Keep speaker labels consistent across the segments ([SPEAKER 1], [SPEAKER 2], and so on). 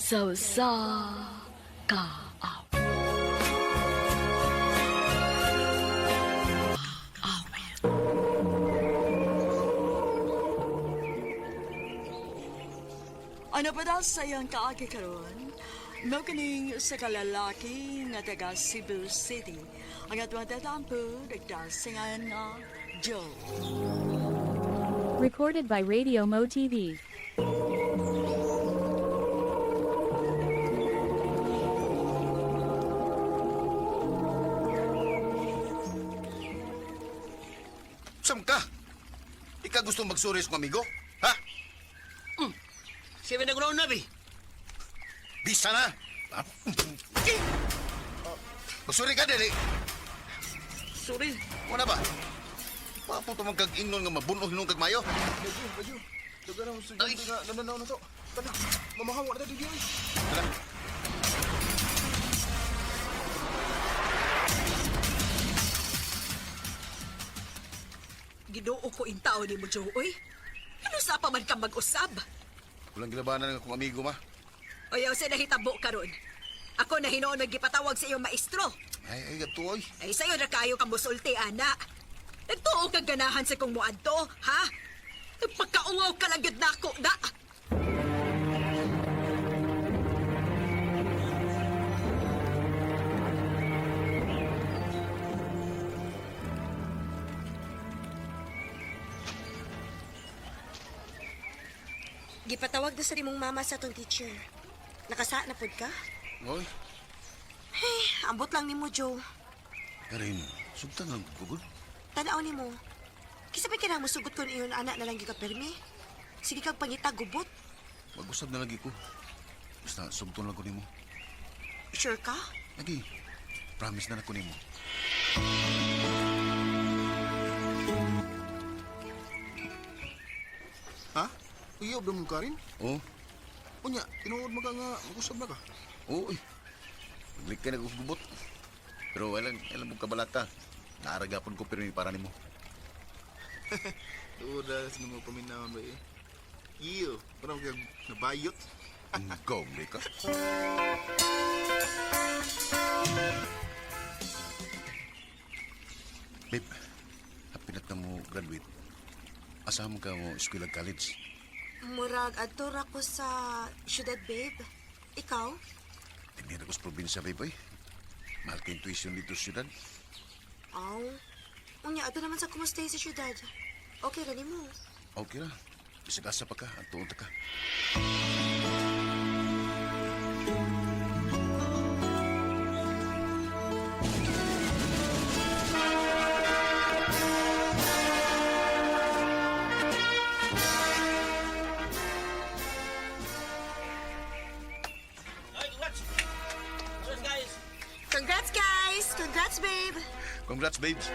[SPEAKER 1] Sa usa ka awit. Ano pa daw sa iyang kaagi karon? Mao kining sa kalalaki nga taga Cebu City. Ang atong tatampo, nagdasingan nga Joe.
[SPEAKER 2] Recorded by Radio Mo TV.
[SPEAKER 3] Sam ka? Ika gusto magsuri sa amigo? Ha?
[SPEAKER 4] Siya ba na bi?
[SPEAKER 3] Bisa na! Ha? Magsuri ka, dili.
[SPEAKER 4] Sorry.
[SPEAKER 3] Wala ba? Papo tumang kag ingnon nga mabunog hinong kag mayo.
[SPEAKER 5] Baju, baju. Daga na estudyante nga nananaw na to. Tana, mamahawa na tayo oy.
[SPEAKER 3] Tara.
[SPEAKER 6] Ginoo ko in tao ni mo, Joe, oy. Ano sa pa man ka mag-usab?
[SPEAKER 3] Walang gilabanan nga akong amigo, ma.
[SPEAKER 6] Oyaw sa nahitabo karon. Ako na hinoon magipatawag sa iyong maestro.
[SPEAKER 3] Ay, ay, gadto, oy.
[SPEAKER 6] Ay sa'yo na kayo ka musulti, ana. Nagtuo kag ganahan sa kong muadto, ha? Nagpagkaungaw ka lang yun nako, na.
[SPEAKER 7] Gipatawag na sa imong mama sa atong teacher. Nakasa na pud ka?
[SPEAKER 3] Oy,
[SPEAKER 7] Hey, ambot lang nimo, Joe.
[SPEAKER 3] Karin, sugtan lang gugod.
[SPEAKER 7] Tanaw nimo. Kisa pa ka musugot kon iyon anak na lang gyud ka permi. Sige kag pangita gubot.
[SPEAKER 3] Mag-usab na lagi ko. Basta sugton lang ko nimo.
[SPEAKER 7] Sure ka?
[SPEAKER 3] Lagi, promise na lang ko nimo.
[SPEAKER 5] Ha? Uyob na mo karin?
[SPEAKER 3] Oh,
[SPEAKER 5] Unya, tinuod mo ka nga mag-usab na ka.
[SPEAKER 3] oo, oy. Maglik ka na gubot. Pero walang, alam mo kabalaka. Naaragapon ko pero para nimo.
[SPEAKER 5] Tuod na sa mga paminawan ba eh. Iyo, parang kag nabayot.
[SPEAKER 3] Ang gawli ka. Babe, hapinat na mo graduate. Asa mo ka mo eskwela college?
[SPEAKER 7] Murag adto ra ko sa syudad, babe. Ikaw?
[SPEAKER 3] Tinira ko sa probinsya, babe, oy. Mahal kayong tuition dito sa syudad.
[SPEAKER 7] Aw. Unya adto naman sa kumustay sa syudad. Okay ra nimo.
[SPEAKER 3] Okay ra. Bisag asa pa ka, at tuon ta ka.
[SPEAKER 4] Ay, congrats! Congrats, guys!
[SPEAKER 7] Congrats, guys! Congrats, babe!
[SPEAKER 3] Congrats, babes.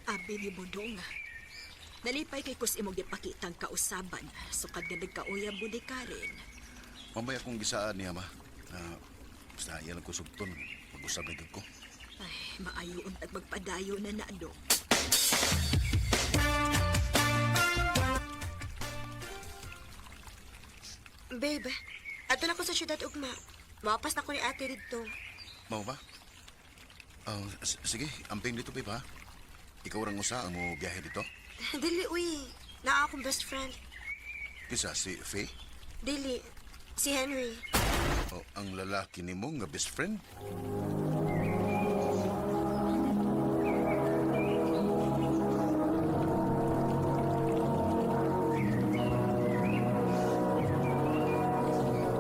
[SPEAKER 6] Abi ni Budong. Nalipay kay kus imong gipakitang kausaban. Sukad nga nagkauyab mo ni Karen.
[SPEAKER 3] Mamaya kong gisaan niya, ma. Na, basta iya lang ko sugton. Mag-usab na gyud ko.
[SPEAKER 6] Ay, maayo untag magpadayo na na, do.
[SPEAKER 7] Babe, adto na ko sa syudad ugma. Mapas na ko ni ate didto.
[SPEAKER 3] Mao ba? Ah, sige, amping dito, babe, ha? Ikaw rang usa ang mo biyahe dito?
[SPEAKER 7] Dili uy. Naa akong best friend.
[SPEAKER 3] Kisa si Faye?
[SPEAKER 7] Dili. Si Henry.
[SPEAKER 3] O ang lalaki nimo nga best friend?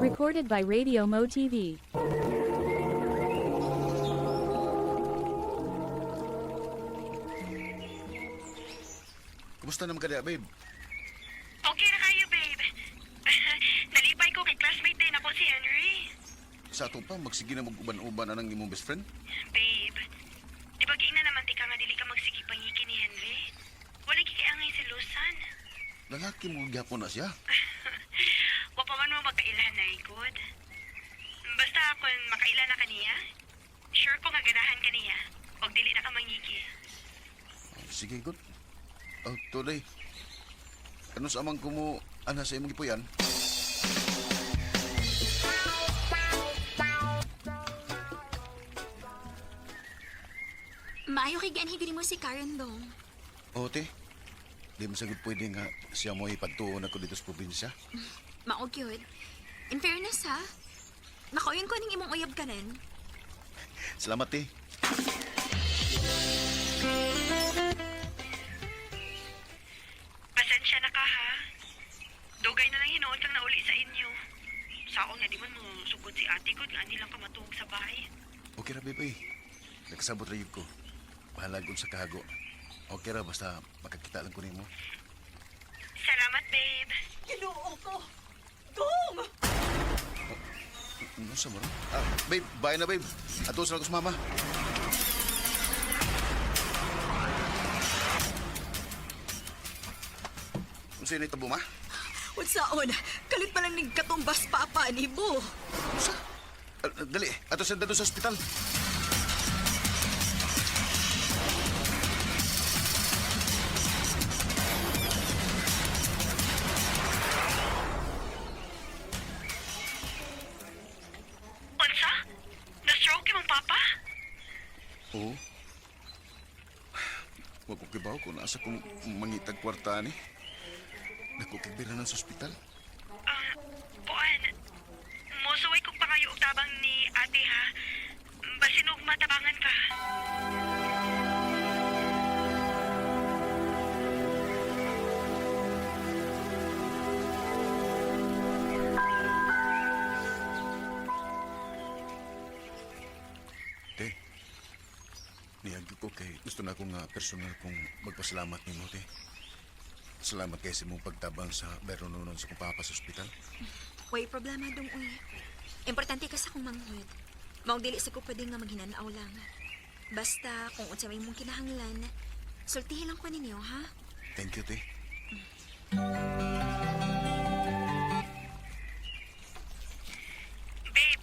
[SPEAKER 2] Recorded by Radio Mo TV.
[SPEAKER 3] Kumusta naman ka diya, babe?
[SPEAKER 8] Okay na kayo, babe. Nalipay ko kay classmate din ako si Henry.
[SPEAKER 3] Sa ato pa, magsige na mag-uban-uban anang imong best friend?
[SPEAKER 8] Babe, di ba giingnan naman ti ka nga dili ka magsige pangiki ni Henry? Wala kikiangay si Lusan.
[SPEAKER 3] Lalaki mo gyapon na siya.
[SPEAKER 8] Wa pa man mo magkailan na good. Basta kung makaila na kaniya, sure ko nga ganahan kaniya. Og dili na ka mangiki.
[SPEAKER 3] Sige, good. Oh, tuloy. Ano sa amang kumo ana sa imong gipuyan?
[SPEAKER 9] Maayo kay gianhi diri mo si Karen dong.
[SPEAKER 3] Oo, te. Di mo sagod pwede nga siya mo ipagtuon ako dito sa probinsya.
[SPEAKER 9] Mao gyud. In fairness ha, makauyon ko ning imong uyab kanan.
[SPEAKER 3] Salamat, te.
[SPEAKER 8] Pasensya na ka ha. Dugay na lang hinuon kang nauli sa inyo. Sao nga di man mo sugod si ate ko nga lang ka matuog sa bahay.
[SPEAKER 3] Okay ra, bebe. Nakasabot ra yun ko. Bahalag sa kahago. Okay ra, basta makakita lang ko nimo.
[SPEAKER 8] Salamat, babe.
[SPEAKER 6] Ginoo ko! Dong!
[SPEAKER 3] Ano sa mo? Ah, babe, bye na, babe. Ato sa lang ko sa mama. Ano sa'yo na itabo, ma?
[SPEAKER 6] Unsaon? Kalit pa lang ning katumbas papa ni mo.
[SPEAKER 3] Sa? Ah, dali, ato sa dito sa ospital.
[SPEAKER 8] Unsa? Na-stroke imong papa?
[SPEAKER 3] Oo. Huwag ko kibaw kung nasa kong mangitag kwarta ni. Nakukibira na sa ospital.
[SPEAKER 8] Ah, kuan. Mosuway kog pangayo og tabang ni ate ha. Basin og matabangan ka.
[SPEAKER 3] Te, niyagyo ko kay gusto na akong nga personal kong magpasalamat nimo, te. Salamat kay sa imong pagtabang sa meron noon sa kong papa sa ospital.
[SPEAKER 9] Way problema dong uy. Importante ka sa akong manghud. Maong dili sa ko pwede nga maghinanaw lang. Basta kung unsa may imong kinahanglan, sultihin lang ko ninyo ha.
[SPEAKER 3] Thank you, te.
[SPEAKER 8] Babe,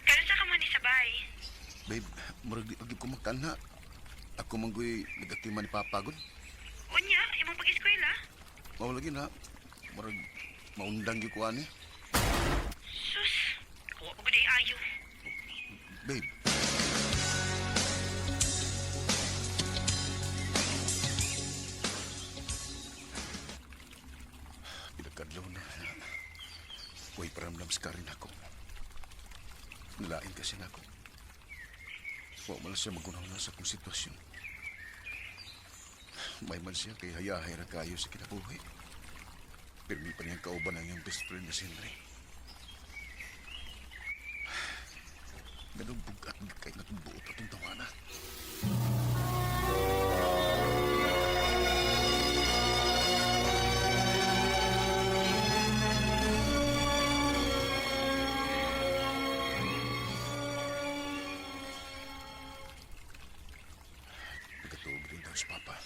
[SPEAKER 8] karon sa ka man ni sabay.
[SPEAKER 3] Babe, murag di pag ko makana. Ako manggoy nagatiman ni papa gud.
[SPEAKER 8] Unya, imong pag-eskwela?
[SPEAKER 3] Mao lagi na. Murag maundang gyud ko ani.
[SPEAKER 8] Sus, kuha ko gud ayo.
[SPEAKER 3] Babe. Pinagkadlaw na. Uy, paramdam sa karin ako. Nalain kasi na ako. Wa man lang siya magunaw na sa akong sitwasyon. May man siya kay hayahay ra kayo sa kinabuhi. Pirmi pa niyang kauban ang iyang best friend na si Henry. Ganun bugat kay natong buot atong tawana. Nagkatuog rin daw si Papa.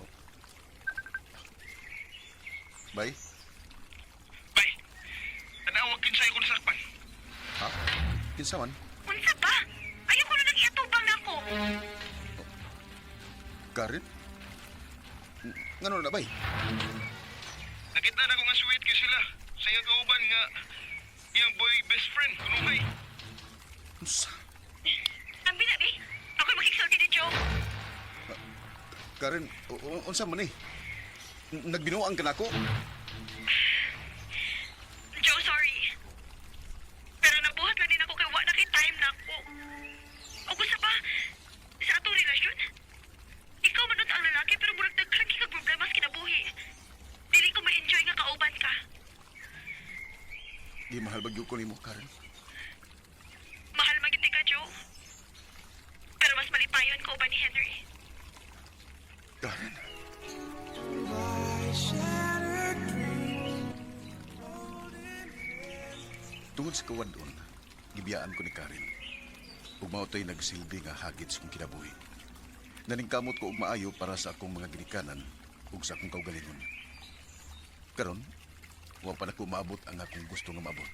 [SPEAKER 3] Oh. Bay?
[SPEAKER 5] Bay, tanawa kinsay ko nasakpan.
[SPEAKER 3] Ha? Kinsa man?
[SPEAKER 8] Unsa ba? Ayaw ko na nang iatubang nako.
[SPEAKER 3] Karen? Ngano na, bay?
[SPEAKER 5] Nakita na ko nga sweet kay sila. Sa iyang kauban nga iyang boy best friend kunuhay.
[SPEAKER 3] Unsa?
[SPEAKER 8] Ang binabi, ako makigsulti ni Joe.
[SPEAKER 3] Karen, unsa man eh? Nagbinuang ka nako?
[SPEAKER 8] Joe, sorry. Pero nabuhat lang din ako kay wa na kay time nako. O gusto pa, sa atong relasyon, ikaw man ang lalaki pero murag daghan kay kag problema sa kinabuhi. Dili ko ma-enjoy nga kauban ka.
[SPEAKER 3] Di mahal bagyo ko nimo, Karen.
[SPEAKER 8] Mahal magiti ka, Joe. Pero mas malipayon ko ba ni Henry?
[SPEAKER 3] Karen. Tungod sa kawadon, gibiyaan ko ni Karen. Ug mao to'y nagsilbi nga hagit sa kong kinabuhi. Naningkamot ko og maayo para sa akong mga ginikanan ug sa akong kaugalingon. Karon, wa pa nako maabot ang akong gusto nga maabot.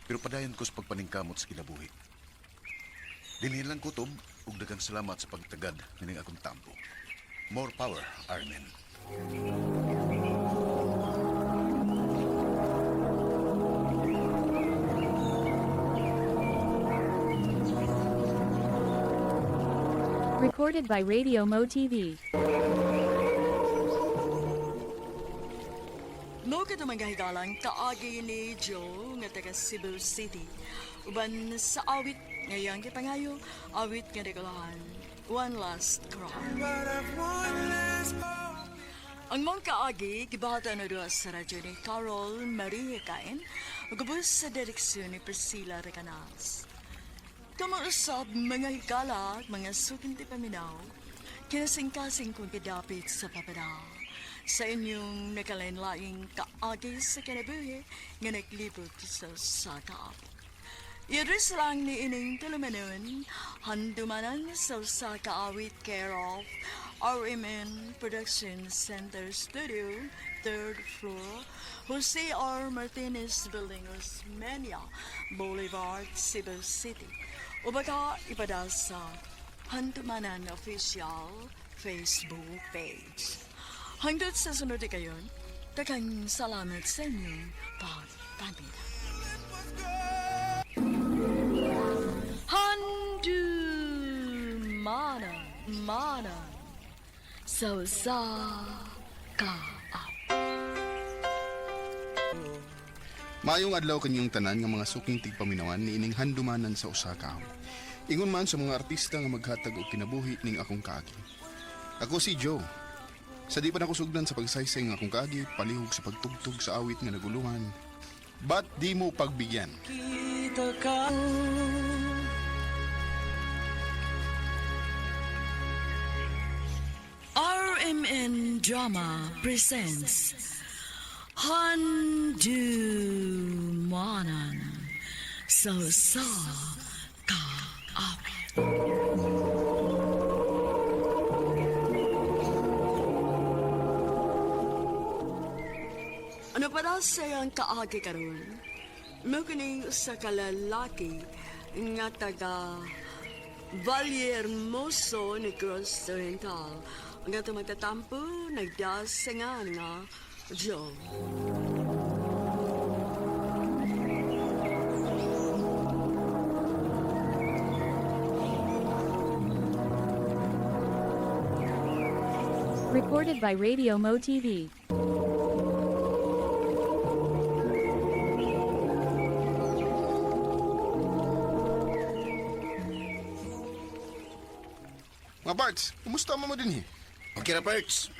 [SPEAKER 3] Pero padayon ko sa pagpaningkamot sa kinabuhi. Dinhi lang kutob ug daghang salamat sa pagtagad nining akong tampo. More power, Armin.
[SPEAKER 2] Recorded by Radio Mo TV.
[SPEAKER 1] Mo kadto mga higalang kaagi ni Joe nga taga Cebu City. Uban sa awit ngayang gipangayo, awit nga nagulahan. One Last Cry. Ang mong kaagi, gibata na doon sa radyo ni Carol Maria Cain, gubos sa direksyon ni Priscilla Recanas. Kamausap mga higala at mga sukinti paminaw, kinasingkasing kong kidapit sa papada. Sa inyong nakalain-laing kaagi sa kinabuhi nga naglibot sa sakaap. Iris lang ni ining tulumanon, handumanan sa usa ka awit care of RMN Production Center Studio, third floor, Jose R. Martinez Building, Osmeña Boulevard, Cebu City. O baka ipada sa Handumanan Official Facebook page. Hanggang sa sunod kayon, daghang salamat sa inyong pagpamina. Handu mana mana so sa ka
[SPEAKER 10] Maayong adlaw kanyong tanan nga mga suking tigpaminawan niining handumanan sa usa ka awit. Ingon man sa mga artista nga maghatag og kinabuhi ning akong kaagi. Ako si Joe. Sa di pa nakusugdan sa pagsaysay ng akong kaagi, palihog sa pagtugtog sa awit nga naguluhan. Ba't di mo pagbigyan?
[SPEAKER 1] RMN Drama presents Handu Manan So sa ka awit. Ano pa daw sayang kaagi karon? Mo kining usa ka lalaki nga taga Valle Hermoso, Negros Oriental. Ang ato magtatampo, nagdasingan nga Joe.
[SPEAKER 2] Recorded by Radio Mo TV.
[SPEAKER 10] Mga parts, kumusta mo din eh?
[SPEAKER 3] Okay ra, Perks.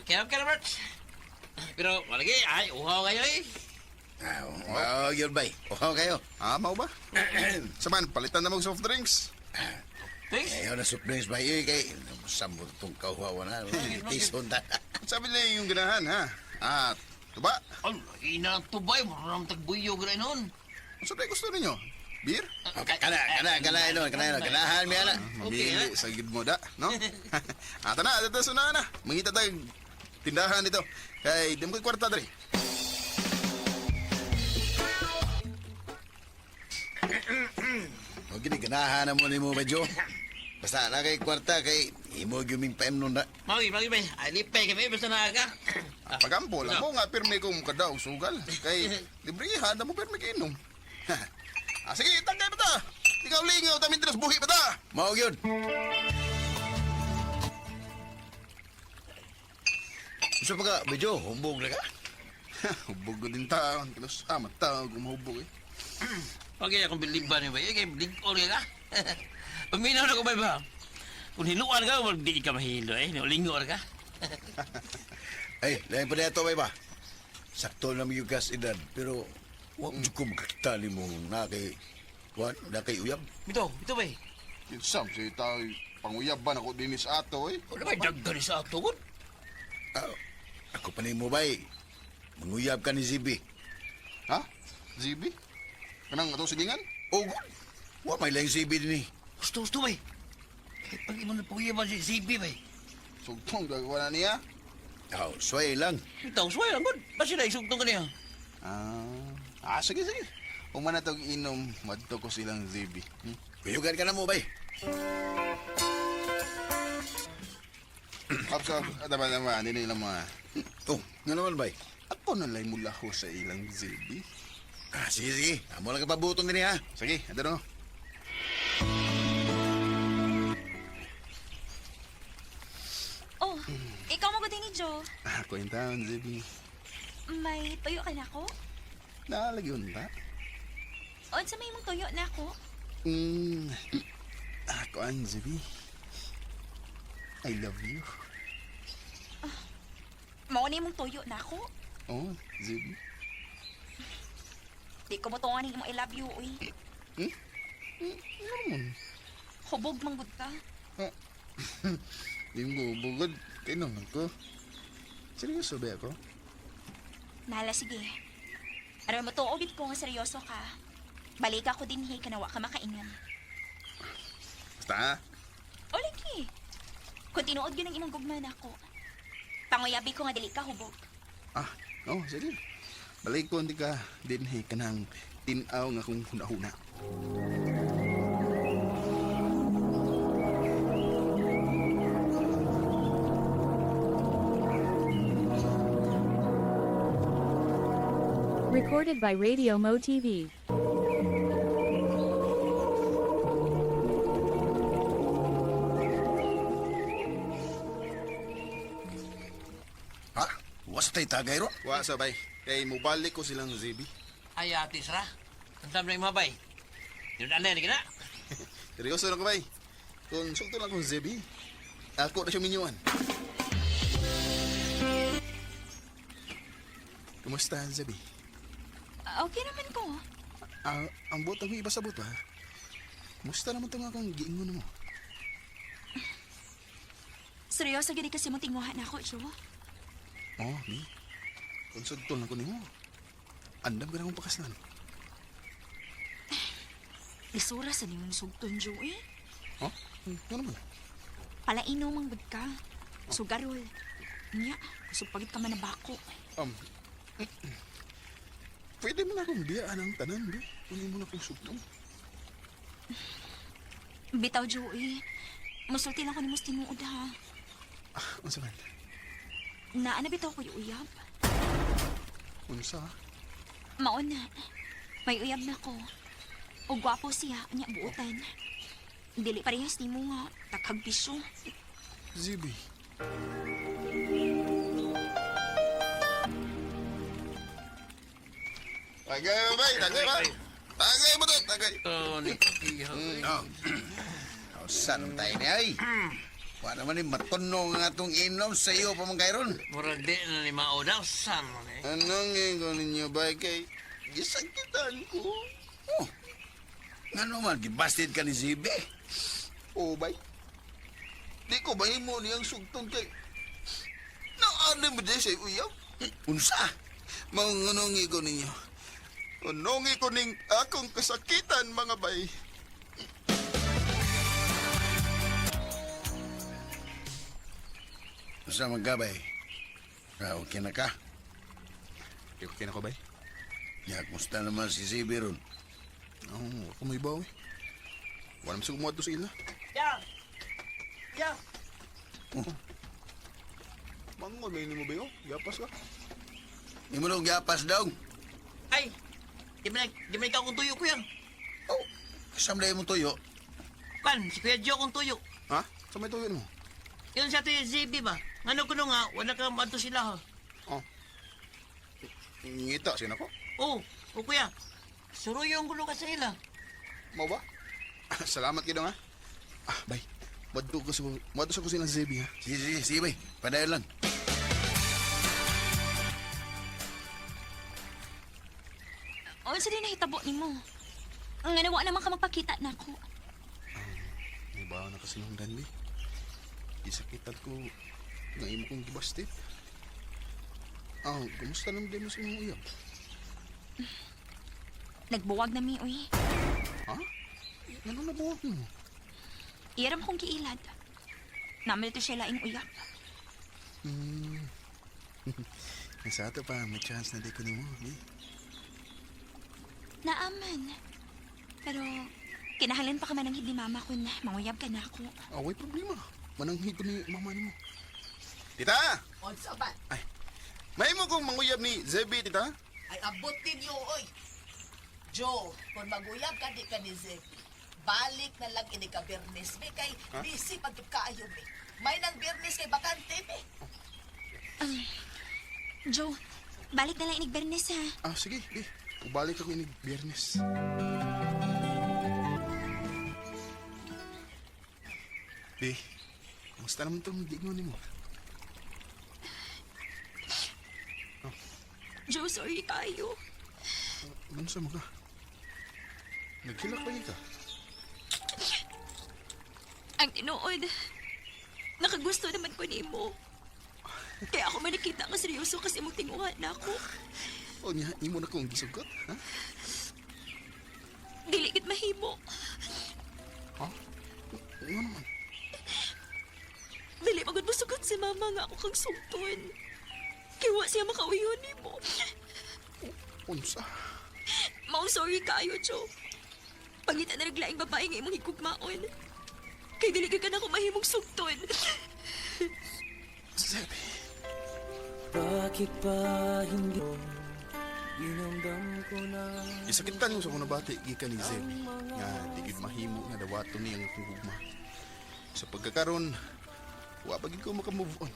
[SPEAKER 4] Kaya kaya Bert. Pero malagi ay uhaw kayo eh.
[SPEAKER 3] Ah, oh, yun bay. Uhaw kayo.
[SPEAKER 10] Ah, mao ba? Saman, palitan na mag soft drinks.
[SPEAKER 4] Thanks.
[SPEAKER 3] Ayaw na soft drinks bay. Eh, kay samot tong kauhaw na. Tison ta.
[SPEAKER 10] Sabi nila yung ganahan, ha? Ah, tuba.
[SPEAKER 4] Ay, ina ang tubay mo nang tagbuyog rin nun.
[SPEAKER 10] Ano sa gusto ninyo? Beer?
[SPEAKER 3] Kana, kana, kana, kana, kana, ganahan mi ana.
[SPEAKER 10] Mamili sa gid mo da, no? Ata na, dito sa na. Mangita tayo tindahan dito. Kay di mo ko'y kwarta diri.
[SPEAKER 3] O gini ganahan na mo nimo medyo. Basta na kay kwarta kay imo gyud paem nun na.
[SPEAKER 4] Magi, magi bay. Ay, lipay kami basta na ka.
[SPEAKER 10] Pagampo lang mo nga pirmi kong kadaw sugal. Kay libre handa mo pirmi kinom. Ah, sige, tangkay pa ta. Ikaw lingaw ta mintres buhi pa ta.
[SPEAKER 3] Mao gyud. Unsa pa ka medyo humbog na ka?
[SPEAKER 10] Hubog ko din ta. Kilos ah, mata gumahubog eh.
[SPEAKER 4] Okay, akong biliban ni bay. Kay lig-on ka. Paminaw na ko bay ba. Kung hinuan ka, wag di ka mahilo eh. Lingo ka.
[SPEAKER 3] Ay, lain pa na ito, bay ba? Sakto na yung gas edad, pero wa jud ko makakita nimo na kay wa na kay uyab.
[SPEAKER 4] Bito, bito bay.
[SPEAKER 10] Kinsam si tayo panguyab ba nako dinis ato eh.
[SPEAKER 4] Wala bay daggan sa ato gud.
[SPEAKER 3] Ah, ako pa nimo bay. Manguyab ka ni ZB.
[SPEAKER 10] Ha? ZB? Kanang ato silingan?
[SPEAKER 3] Oh, good. Wa may laing ZB dinhi.
[SPEAKER 4] Gusto, gusto bay. Kay pag imo na panguyaban si ZB bay.
[SPEAKER 10] Sugtong gagawa na niya.
[SPEAKER 3] Aw, sway lang.
[SPEAKER 4] Bitaw, suway lang gud. Basta na isugtong ka niya.
[SPEAKER 10] Ah, ah sige sige. Human na tog inom, madto ko silang ZB.
[SPEAKER 3] Kuyugan ka na mo, bay.
[SPEAKER 10] Ops, ops, tama, tama, hindi na ilang mga.
[SPEAKER 3] Oh, nga naman, bay.
[SPEAKER 10] Ako na lang mula ko sa ilang ZB.
[SPEAKER 3] Ah, sige, sige. Amo lang kapabuton din ha.
[SPEAKER 10] Sige, ito na.
[SPEAKER 9] Oh, ikaw mo ni Joe.
[SPEAKER 10] Ako yung taon, ZB.
[SPEAKER 9] May tuyo ka na ako?
[SPEAKER 10] Naalagi yun ba?
[SPEAKER 9] Unsa may imong tuyo na ako?
[SPEAKER 10] Ako ang ZB. I love you.
[SPEAKER 9] Mao na imong tuyo na ako?
[SPEAKER 10] Oh, ZB.
[SPEAKER 9] Di ko motungan ning imong I love you, uy.
[SPEAKER 10] Hmm? Ano man?
[SPEAKER 9] Hubog man gud ka.
[SPEAKER 10] Di mo bugod. Kaya naman ko. Seryoso ba ako?
[SPEAKER 9] Nala, sige. Aron mo tuo gid ko nga seryoso ka. Balik ako dinhi kanawa ka makainom.
[SPEAKER 10] Basta ha?
[SPEAKER 9] O lagi. Kung tinuod gyud ang imong gugma nako. Panguyabi ko nga dili ka hubog.
[SPEAKER 10] Ah, oh, sige. Balik ko hindi ka dinhi ka ng tinaw nga kung huna-huna.
[SPEAKER 2] Recorded by Radio Mo TV.
[SPEAKER 3] Ha? Wasa tayo tagay ron.
[SPEAKER 10] Wa sabay. Kay mubalik ko silang ZB.
[SPEAKER 4] Ay, atis ra. Ang na yung mabay. Yun na na, na.
[SPEAKER 10] Seryoso na ko bay. Kung sulto na akong ZB, ako na siya minyuan. Kumusta, ZB?
[SPEAKER 9] Okay naman ko.
[SPEAKER 10] Ah, ang buot ang iba sa buot, ha? Kumusta naman itong akong giingon mo?
[SPEAKER 9] Seryoso gid kasi mong tinguha nako, Joe.
[SPEAKER 10] Oh, mi. Kung sugtol na ko nimo. Andam ka na akong pakaslan.
[SPEAKER 9] Lisura sa nimong sugton, Joe eh.
[SPEAKER 10] Oh? Ano naman?
[SPEAKER 9] Palaino mang gud ka. Sugarol. Nya, kusog pagit ka man na bako.
[SPEAKER 10] Um, pwede mo na akong biyaan ang tanan, be. Kunin mo na akong sugtong.
[SPEAKER 9] Bitaw, Joe eh. Musulti lang ko nimo sa tinuod ha.
[SPEAKER 10] Ah, unsa man?
[SPEAKER 9] Naa na bitaw ko'y uyab.
[SPEAKER 10] Unsa?
[SPEAKER 9] Mao na. May uyab na ko. O gwapo siya, nya buotan. Dili parehas nimo nga takhag bisyo.
[SPEAKER 10] Zibi. Tagay, bay! Tagay ba? Tagay mo to! Tagay!
[SPEAKER 4] Oh, ni
[SPEAKER 3] Oh. Saan tayo ni ay? Wala naman ni matuno nga atong inom sa iyo pa man kay ron.
[SPEAKER 4] Murag di na ni Mao daw. Saan mo ni?
[SPEAKER 10] Anong ingon ninyo, bay? Kay gisakitan ko.
[SPEAKER 3] Oh. Nga naman, gibasted ka ni Zibe.
[SPEAKER 10] Oh, bay. Di ko bahimo niyang sugtong kay... Naano mo di sa uyab?
[SPEAKER 3] Unsa?
[SPEAKER 10] Mangunungi ko ninyo. Unungi ko ning akong kasakitan, mga bay.
[SPEAKER 3] Unsa magkabay? Ah, okay na ka?
[SPEAKER 10] Okay na ko, bay?
[SPEAKER 3] Ya, kumusta naman si Zibe ron?
[SPEAKER 10] Oo, ako may bawi. Wala naman siguro sa ila.
[SPEAKER 4] Ya! Ya!
[SPEAKER 10] Mangon, may mo ba yun? Yapas ka?
[SPEAKER 3] Imo nung giapas daw.
[SPEAKER 4] Ay! Di man ikaw kung tuyo, kuya.
[SPEAKER 3] Oh, kasam na imong tuyo.
[SPEAKER 4] Kan, si Kuya Joe kung tuyo.
[SPEAKER 10] Ha? Sa may tuyo mo?
[SPEAKER 4] Yun sa tuyo ZB ba? Ano kuno nga, wala ka maadto sila ha.
[SPEAKER 10] Oh. Ngita, siya na ko.
[SPEAKER 4] Oh, oh kuya. Suruyong kuno ka sa ila.
[SPEAKER 10] Mau ba? Salamat kayo ha. Ah, bay. Madto ko sa madto sa kusina Zebi ha.
[SPEAKER 3] Sige, sige, sige, bay. Padayon lang.
[SPEAKER 9] Unsa din nahitabo nimo? Nga nawa naman ka magpakita nako.
[SPEAKER 10] May bawa na kasi nung danbi. Isakitan ko nga imo kong gibastit. Ah, kumusta naman din mo sa imong uyab?
[SPEAKER 9] Nagbuwag na mi uy.
[SPEAKER 10] Ha? Ngano nabuwag mo?
[SPEAKER 9] Iram kong giilad. Namin ito siya laing uyab.
[SPEAKER 10] Sa ato pa, may chance na di ko nimo, bi.
[SPEAKER 9] Naaman. Pero, kinahanglan pa ka man ang ni mama kun manguyab ka na ako.
[SPEAKER 10] Ah, way problema. Mananghid ko ni mama nimo. Tita!
[SPEAKER 11] Unsa ba?
[SPEAKER 10] Ay, may mo kong manguyab ni Zebby, tita?
[SPEAKER 11] Ay, abot ninyo, oy. Joe, kung maguyab ka di ka ni Zebby, balik na lang ini ka Bernes, be, kay busy pag kaayo, be. May nang Bernes kay bakante, be.
[SPEAKER 9] Joe, balik na lang inig Bernes ha.
[SPEAKER 10] Ah, sige, di. Ubalik ako inig Biyernes. Di, kumusta naman itong giingon nimo?
[SPEAKER 9] Joe, sorry kayo.
[SPEAKER 10] Ano mo ka? Nagkilak lagi ka?
[SPEAKER 9] Ang tinuod, nakagusto naman ko nimo. Kaya ako man nakita nga seryoso kasi mong tinguhan na ako.
[SPEAKER 10] O niya, imo na kong gisugot, ha?
[SPEAKER 9] Dili gid mahimo.
[SPEAKER 10] Ha? Ano naman?
[SPEAKER 9] Dili magud mosugot si mama nga ako kang sugton. Kay wa siya makauyon nimo.
[SPEAKER 10] Unsa?
[SPEAKER 9] Mao sorry kayo, Joe. Pangita na naglaing babae nga imong higugmaon. Kay dili gyud ka na ako mahimong sugton.
[SPEAKER 10] Zebby. Isakitan ko sa akong nabati gikan ni Zebby nga di gyud mahimo nga dawaton niya ang akong gugma. Sa pagkakaron, wa pa gyud ko maka-move on.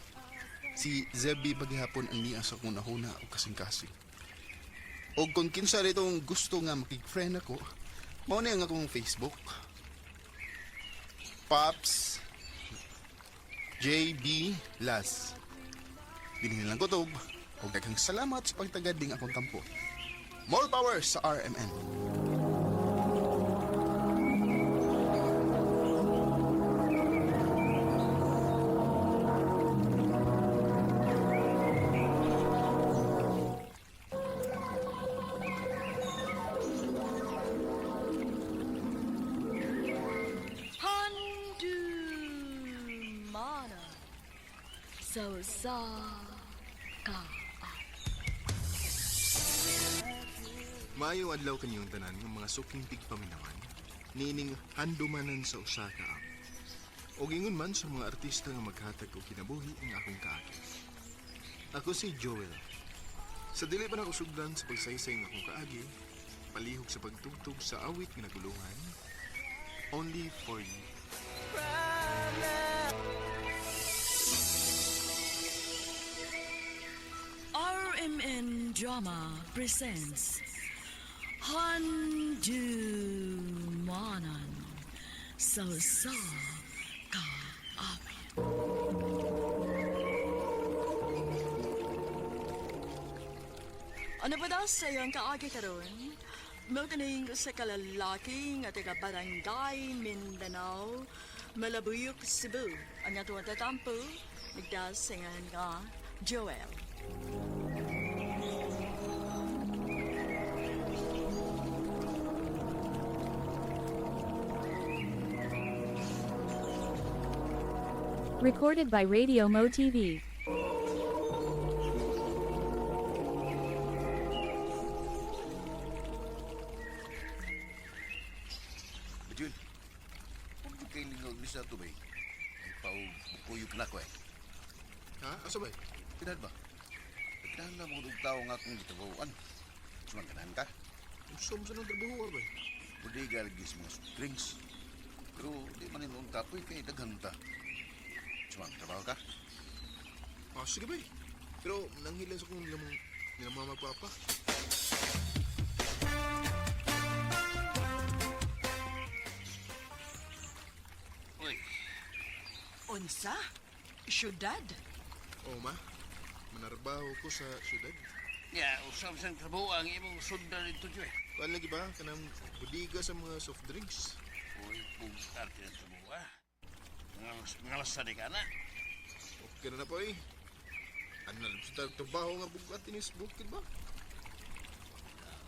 [SPEAKER 10] Si Zebby paghihapon ang niya sa akong nahuna o kasing-kasing. O kung kinsa ritong gusto nga makig-friend ako, mao ni ang akong Facebook. Pops JB Las. Dinhi lang kutob. Og daghang salamat sa pagtagad ding akong tampo. More power sa RMN.
[SPEAKER 1] Handumana sa usa ka.
[SPEAKER 10] Maayo adlaw kanyong tanan ng mga suking tigpaminawan, niining handumanan sa usa ka app. Og ingon man sa mga artista nga maghatag og kinabuhi ang akong kaagi. Ako si Joel. Sa dili pa nako sugdan sa pagsaysay ng akong kaagi, palihog sa pagtugtog sa awit nga nagulungan, Only for You.
[SPEAKER 1] RMN Drama presents Handumanan sa usa ka awit. Ano ba daw sa iyong kaagi karon? Mao kining sa kalalaki nga taga Barangay Mindanao, Malabuyok, Cebu. Ang atong tatampo, nagdasingan nga Joel.
[SPEAKER 2] Recorded by Radio Mo TV.
[SPEAKER 3] Bajul, huwag yung kay lingaw ni sa ito ba eh? Ay paog, bukuyog na ko eh.
[SPEAKER 10] Ha? Asa ba?
[SPEAKER 3] Tinad ba? Nagkinahan mo og tao nga akong gitabawan. Sumangkanahan ka?
[SPEAKER 10] Unsa mo sa nang trabaho ba?
[SPEAKER 3] Bodega lagi sa mga soft drinks. Pero di man ninoong kapoy kay daghan ta. Sumang trabaho ka?
[SPEAKER 10] Ah, sige ba? Pero nanghilan sa kong nilang nilang mama papa.
[SPEAKER 4] Uy,
[SPEAKER 6] Unsa? Syudad?
[SPEAKER 10] Oo ma, manarbaho ko sa syudad.
[SPEAKER 4] ya, usap sa trabaho ang imong sundan dito, Joe.
[SPEAKER 10] Kuan lagi ba kanang bodega sa mga soft drinks?
[SPEAKER 4] Uy, bugart ng trabaho, ah. Ngalas sa di ka na.
[SPEAKER 10] Okay na na po eh. Ano na lang sa trabaho nga bugat inis bukid ba?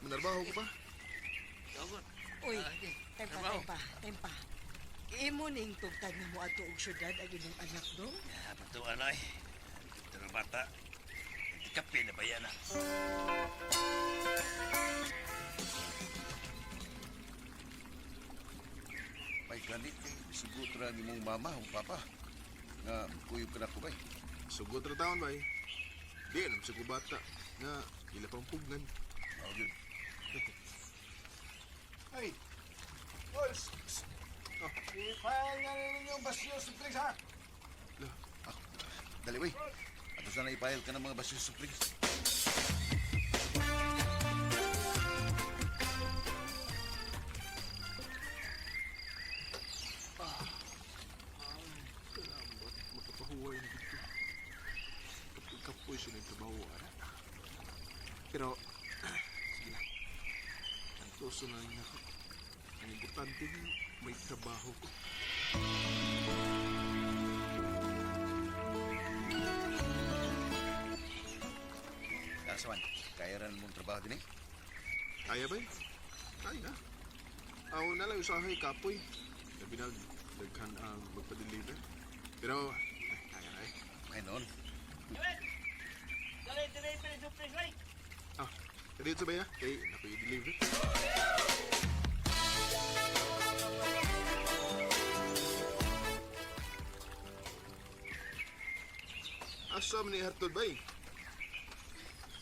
[SPEAKER 10] Manarbaho ko pa.
[SPEAKER 4] Dogon.
[SPEAKER 6] Uy,
[SPEAKER 4] Ah, okay.
[SPEAKER 6] tempa,
[SPEAKER 4] Trabaho.
[SPEAKER 6] tempa, tempa. Imo ning tugtad na mo ato og syudad ang imong anak dong.
[SPEAKER 4] Ya, patuan ay. Ito na bata. Kape na ba yan, ah?
[SPEAKER 3] Sugot ra ni mong mama o papa. Nga kuyog ka na ko bay.
[SPEAKER 10] Sugot ra taon bay. Di alam sa kubata nga ila pang pugnan.
[SPEAKER 3] Mao gyud.
[SPEAKER 12] Ay! Oy! Shh, shh. Oh, i-file nga ninyo ang basyo sa drinks, ha?
[SPEAKER 3] Ah, dali wey. Ato sana ipahil ka ng mga basyo sa drinks.
[SPEAKER 10] Salamat. Makapahuway na dito. Kapoy-kapoy siya ng trabaho, ana. Pero, sige na. Ang tuso na lang ako. Ang importante na may trabaho ko.
[SPEAKER 3] Kasawan, kaya rin mong trabaho din eh.
[SPEAKER 10] Kaya ba? Kaya. Ako na lang usahay kapoy. Labi na, daghan ang magpa-deliver. Pero, ay, kaya na eh.
[SPEAKER 3] Ay noon.
[SPEAKER 4] Dali, dali, dali, dali, dali.
[SPEAKER 10] Ah, dito ba ya? Kay, naku i-deliver. Asa man ni Hartod bay?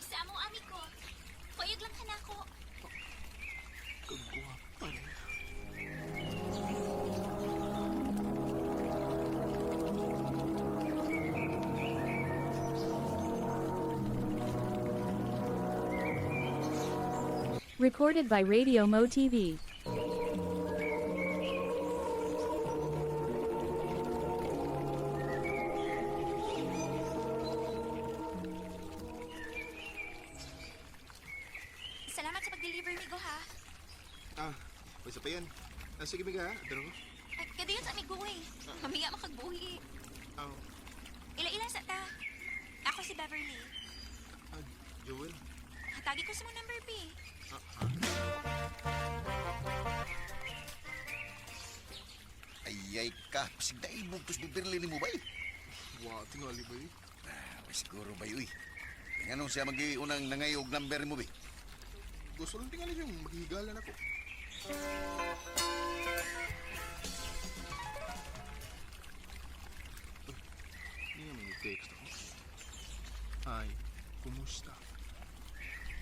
[SPEAKER 9] Sa among ami ko. Kuyog lang ka na ako.
[SPEAKER 10] Kagwapa na.
[SPEAKER 2] Recorded by Radio Mo TV.
[SPEAKER 9] Salamat sa pag-deliver, migo, ha?
[SPEAKER 10] Ah, may sa pa yan. Ah, sige, miga ha. Daro ko.
[SPEAKER 9] Ay, kada yun sa amigo, eh. Mamiya makagbuhi.
[SPEAKER 10] Ah,
[SPEAKER 9] Ila-ila sa ta. Ako si Beverly.
[SPEAKER 10] ah, Joel.
[SPEAKER 9] Hatagi ko sa mong number, B.
[SPEAKER 10] Ah, ah.
[SPEAKER 3] Ayay ka, pasigdaibog tos bibirli ni mo bay.
[SPEAKER 10] Wa, tingali ba eh?
[SPEAKER 3] Ah, siguro bay uy. Nga nung siya mag-unang nangayog number mo bay.
[SPEAKER 10] Gusto lang tingali yung maghigalan ako. Hindi naman yung text ako. Hi, kumusta?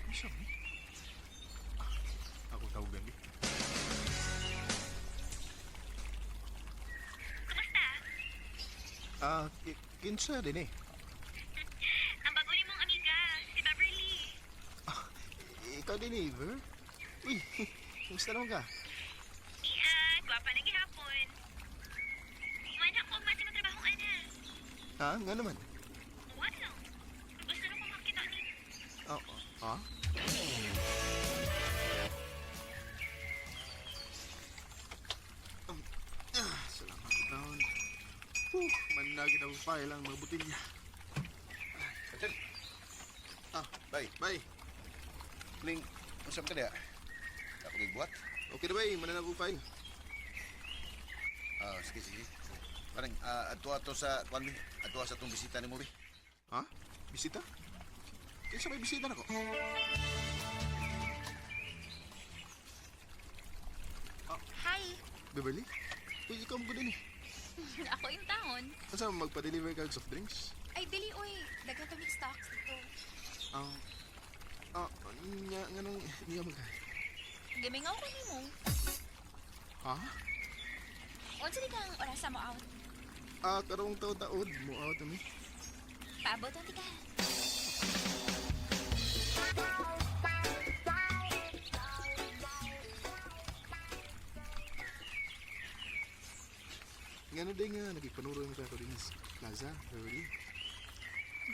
[SPEAKER 10] Kumusta mo? Ah, ako tawagan eh.
[SPEAKER 8] Kumusta?
[SPEAKER 10] Ah, kinsa din eh.
[SPEAKER 8] Ang bago ni mong amiga, si Beverly.
[SPEAKER 10] Ah, ikaw din eh, Ver? Uy, kumusta naman ka?
[SPEAKER 8] Iya, gwapa na gihapon. Mana ko mati mo trabaho ana.
[SPEAKER 10] Ha? Nga naman.
[SPEAKER 8] Wala lang. Gusto na ko makita ni.
[SPEAKER 10] Ah, ah? Ah, salamat, Brown. Whew, managin ang file ang mga botilya.
[SPEAKER 3] Katsel.
[SPEAKER 10] Ah,
[SPEAKER 3] Bay.
[SPEAKER 10] Bay.
[SPEAKER 3] Ling, usap ka diha. Ako buhat.
[SPEAKER 10] Okay na, bay. Mananag ang file.
[SPEAKER 3] Ah, sige, sige. Parang, adto ato sa, kuan bi, adto sa itong bisita ni mo bi.
[SPEAKER 10] Ha? Bisita? Kinsa may bisita nako?
[SPEAKER 9] Hi!
[SPEAKER 10] Beverly? Uy, ikaw mo din eh.
[SPEAKER 9] Ako yung taon.
[SPEAKER 10] Asa magpa-deliver ka og soft drinks?
[SPEAKER 9] Ay, dili, uy. Daghan kami stocks dito.
[SPEAKER 10] Ah, ah, nga, nga nung, niya mag...
[SPEAKER 9] Gimingaw ko nimo.
[SPEAKER 10] Ha?
[SPEAKER 9] Unsa di kang orasa mo out?
[SPEAKER 10] Ah, karong taon-taon mo out ami.
[SPEAKER 9] Paabot ang tika.
[SPEAKER 10] Nga na day nga, nagigpanuro yung sa ako din sa plaza, Beverly.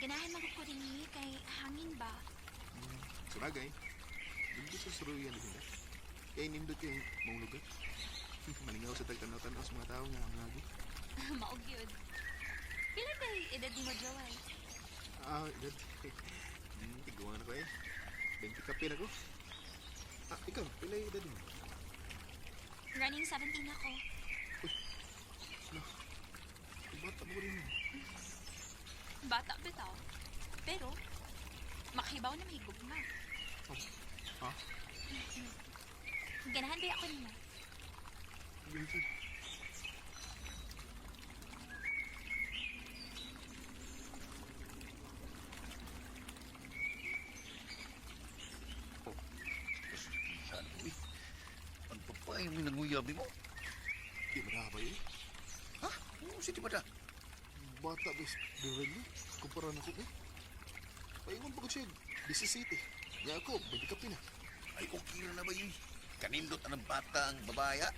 [SPEAKER 9] Ganahan man ko rin eh, kay hangin ba?
[SPEAKER 10] Sabagay, dito sa suruyan din na. Kaya nindot yung maong lugar. Malingaw sa tagtanaw-tanaw sa mga tao nga mga
[SPEAKER 9] Maog yun. Pila ba edad ni mo, Joel?
[SPEAKER 10] Ah, edad. Tiguan ako eh. 20 kapin ako. Ah, ikaw, pila yung edad mo?
[SPEAKER 9] Running 17 ako.
[SPEAKER 10] Uy, ano? Bata mo rin.
[SPEAKER 9] Bata bitaw. Pero, makahibaw na mahigog na.
[SPEAKER 10] Oh. Ha?
[SPEAKER 9] Ganahan ba ako nimo?
[SPEAKER 10] Wilfred.
[SPEAKER 3] Ay, may nanguyab mo.
[SPEAKER 10] Di ba na ba eh?
[SPEAKER 3] Ha? Oo, si di ba na?
[SPEAKER 10] Bata ba si Beverly? Kumpara na ko eh. Paingon pa ko siya, 17. Nga ako, balik ka pina.
[SPEAKER 3] Ay, okay na ba yun? Kanindot ang bata ang babaya.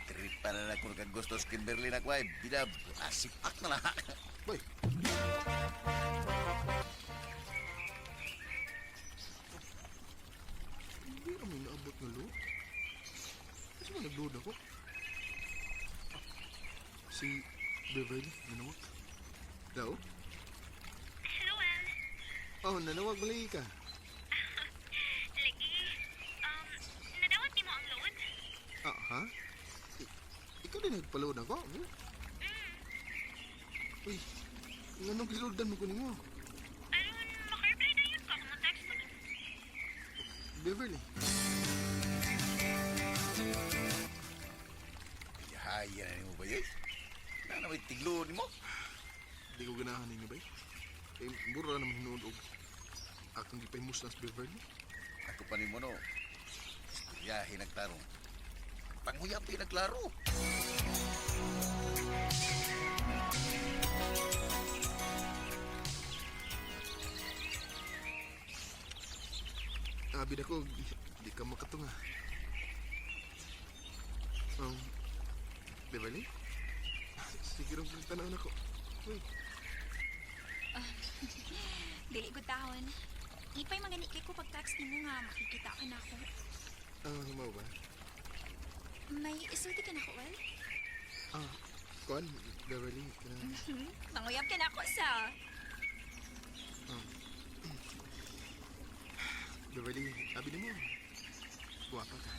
[SPEAKER 3] Trip pa na na kung gusto sa Kimberly na kway. Bida, asipak na na.
[SPEAKER 10] Bay. Hindi kami naabot ng load. Kasi ba nag-load ako? Si Beverly, nanawag. Daw?
[SPEAKER 8] Hello, El.
[SPEAKER 10] Oh, nanawag malagi ka.
[SPEAKER 8] Lagi. Nadawat ni mo ang load?
[SPEAKER 10] Ah, ha? Ikaw din nagpa-load ako? Hmm? Uy, nganong giloadan mo ko nimo?
[SPEAKER 8] Aron, maka-reply na yun ka kung text ko nimo.
[SPEAKER 10] Beverly.
[SPEAKER 3] Haya na nimo ba yun? Na na may tiglo nimo.
[SPEAKER 10] Di ko ganahan ninyo ba? Eh, mura naman hinuod og akong gipahimuslan sa Beverly.
[SPEAKER 3] Ako pa nimo no. Istoryahe nagtarong. Panguyapi nagklaro.
[SPEAKER 10] Abi na ko, di ka makatunga. Beverly? Sige rin pong tanaw na ko. Uy,
[SPEAKER 9] Dili gud taon. Ipay magani kay ko pag-text nimo nga makikita ka na ako.
[SPEAKER 10] Mao ba?
[SPEAKER 9] May isulti ka na ko, El?
[SPEAKER 10] Kuan, Beverly, kanang
[SPEAKER 9] Manguyab ka na ako sa...
[SPEAKER 10] Beverly, abi nimo. Guwapa ka.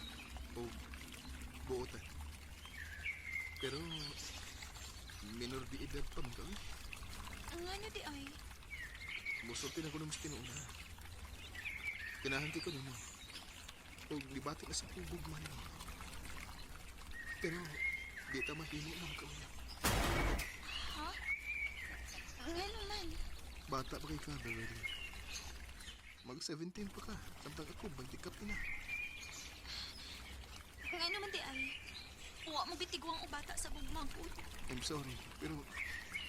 [SPEAKER 10] O buotan. Pero minor di edad pa man ka. Eh.
[SPEAKER 9] Ang ano di ay?
[SPEAKER 10] Musulti na ko nung tinuuna. Kinahanti ko nimo. O libati na sa kugugman mo. Pero di ta mahimo na magkauyab.
[SPEAKER 9] Ha? Ngano man?
[SPEAKER 10] Bata pa kay ka, Beverly. Mag 17 pa ka. Samtang ako, 20 ka na.
[SPEAKER 9] Ngano man di ay? Wa mo bitiguang o bata sa gugmang ko.
[SPEAKER 10] I'm sorry, pero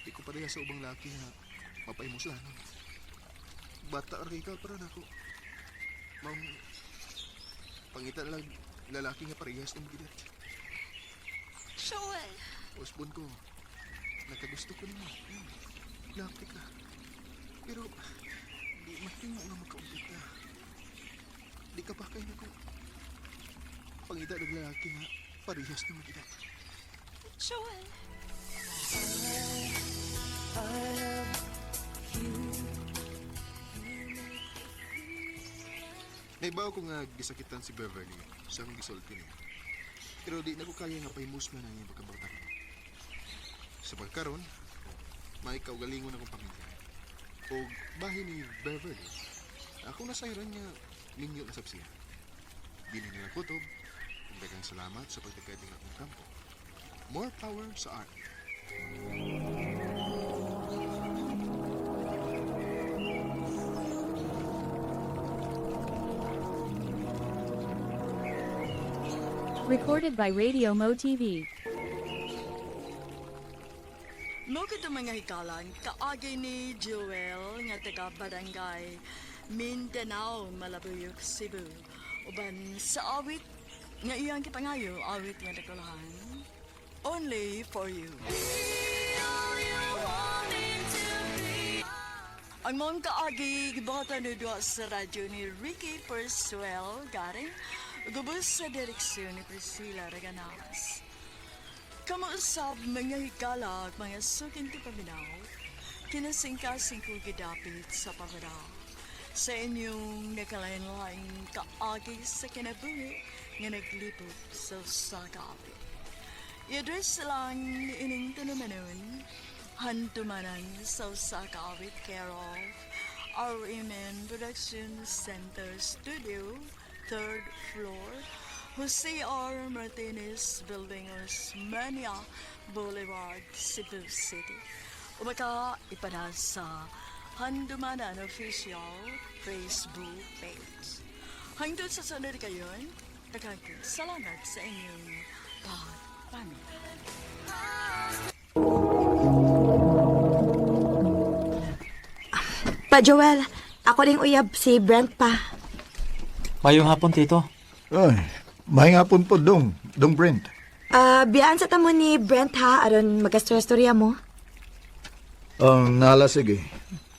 [SPEAKER 10] di ko pareha sa ubang laki nga mapaimuslanon. Bata ra kay ka para nako. Ma'am, pangita na lang lalaki nga parehas ng edad.
[SPEAKER 9] Joel!
[SPEAKER 10] Usbon ko, nakagusto ko nimo. Laki ka. Pero, di mahimo nga magkaugit ta. Di ka pa kay nako. Pangita ng lalaki nga parehas ng edad.
[SPEAKER 9] Joel!
[SPEAKER 10] Naibaw ko nga gisakitan si Beverly sa akong gisulti niya. Pero di na ko kaya nga pahimuslan ang iyang pagkabata. Sa pagkaron, may kaugalingon akong pamilya. O bahin ni Beverly, ako nasayran niya minyo na sab siya. Dili nila kutob, ug daghang salamat sa pagtagad ng akong kampo. More power sa art.
[SPEAKER 2] Recorded by Radio Mo TV.
[SPEAKER 1] Mo kadto mga hikalan, kaagi ni Joel nga taga Barangay Mindanao, Malabuyok, Cebu. Uban sa awit nga iyang gipangayo, awit nga nakulahan. Only for you. Ang mong kaagi, gibuhatan ni duha sa radyo ni Ricky Persuel Garing, gubos sa direksyon ni Priscilla Reganas. Kamuusap mga higala at mga suking paminaw, kinasingkasing ko gidapit sa pamara. Sa inyong nakalain-laing kaagi sa kinabuhi nga naglibot sa sagabi. I-address lang ining tanumanon, handumanan sa Usakawit care of RMN Production Center Studio, 3rd floor, Jose R. Martinez Building, Osmeña Boulevard, Cebu City. Umaka ipada sa Handumanan Official Facebook page. Hangtod sa sunod kayon, Daghang salamat sa inyong pagpaminaw.
[SPEAKER 9] Pa Joel, ako ring uyab si Brent pa.
[SPEAKER 13] Mayong hapon, Tito.
[SPEAKER 12] Ay, may hapon po dong, dong Brent.
[SPEAKER 9] Ah, biyaan sa tamo ni Brent ha aron magastorya mo.
[SPEAKER 12] Ang nala sige.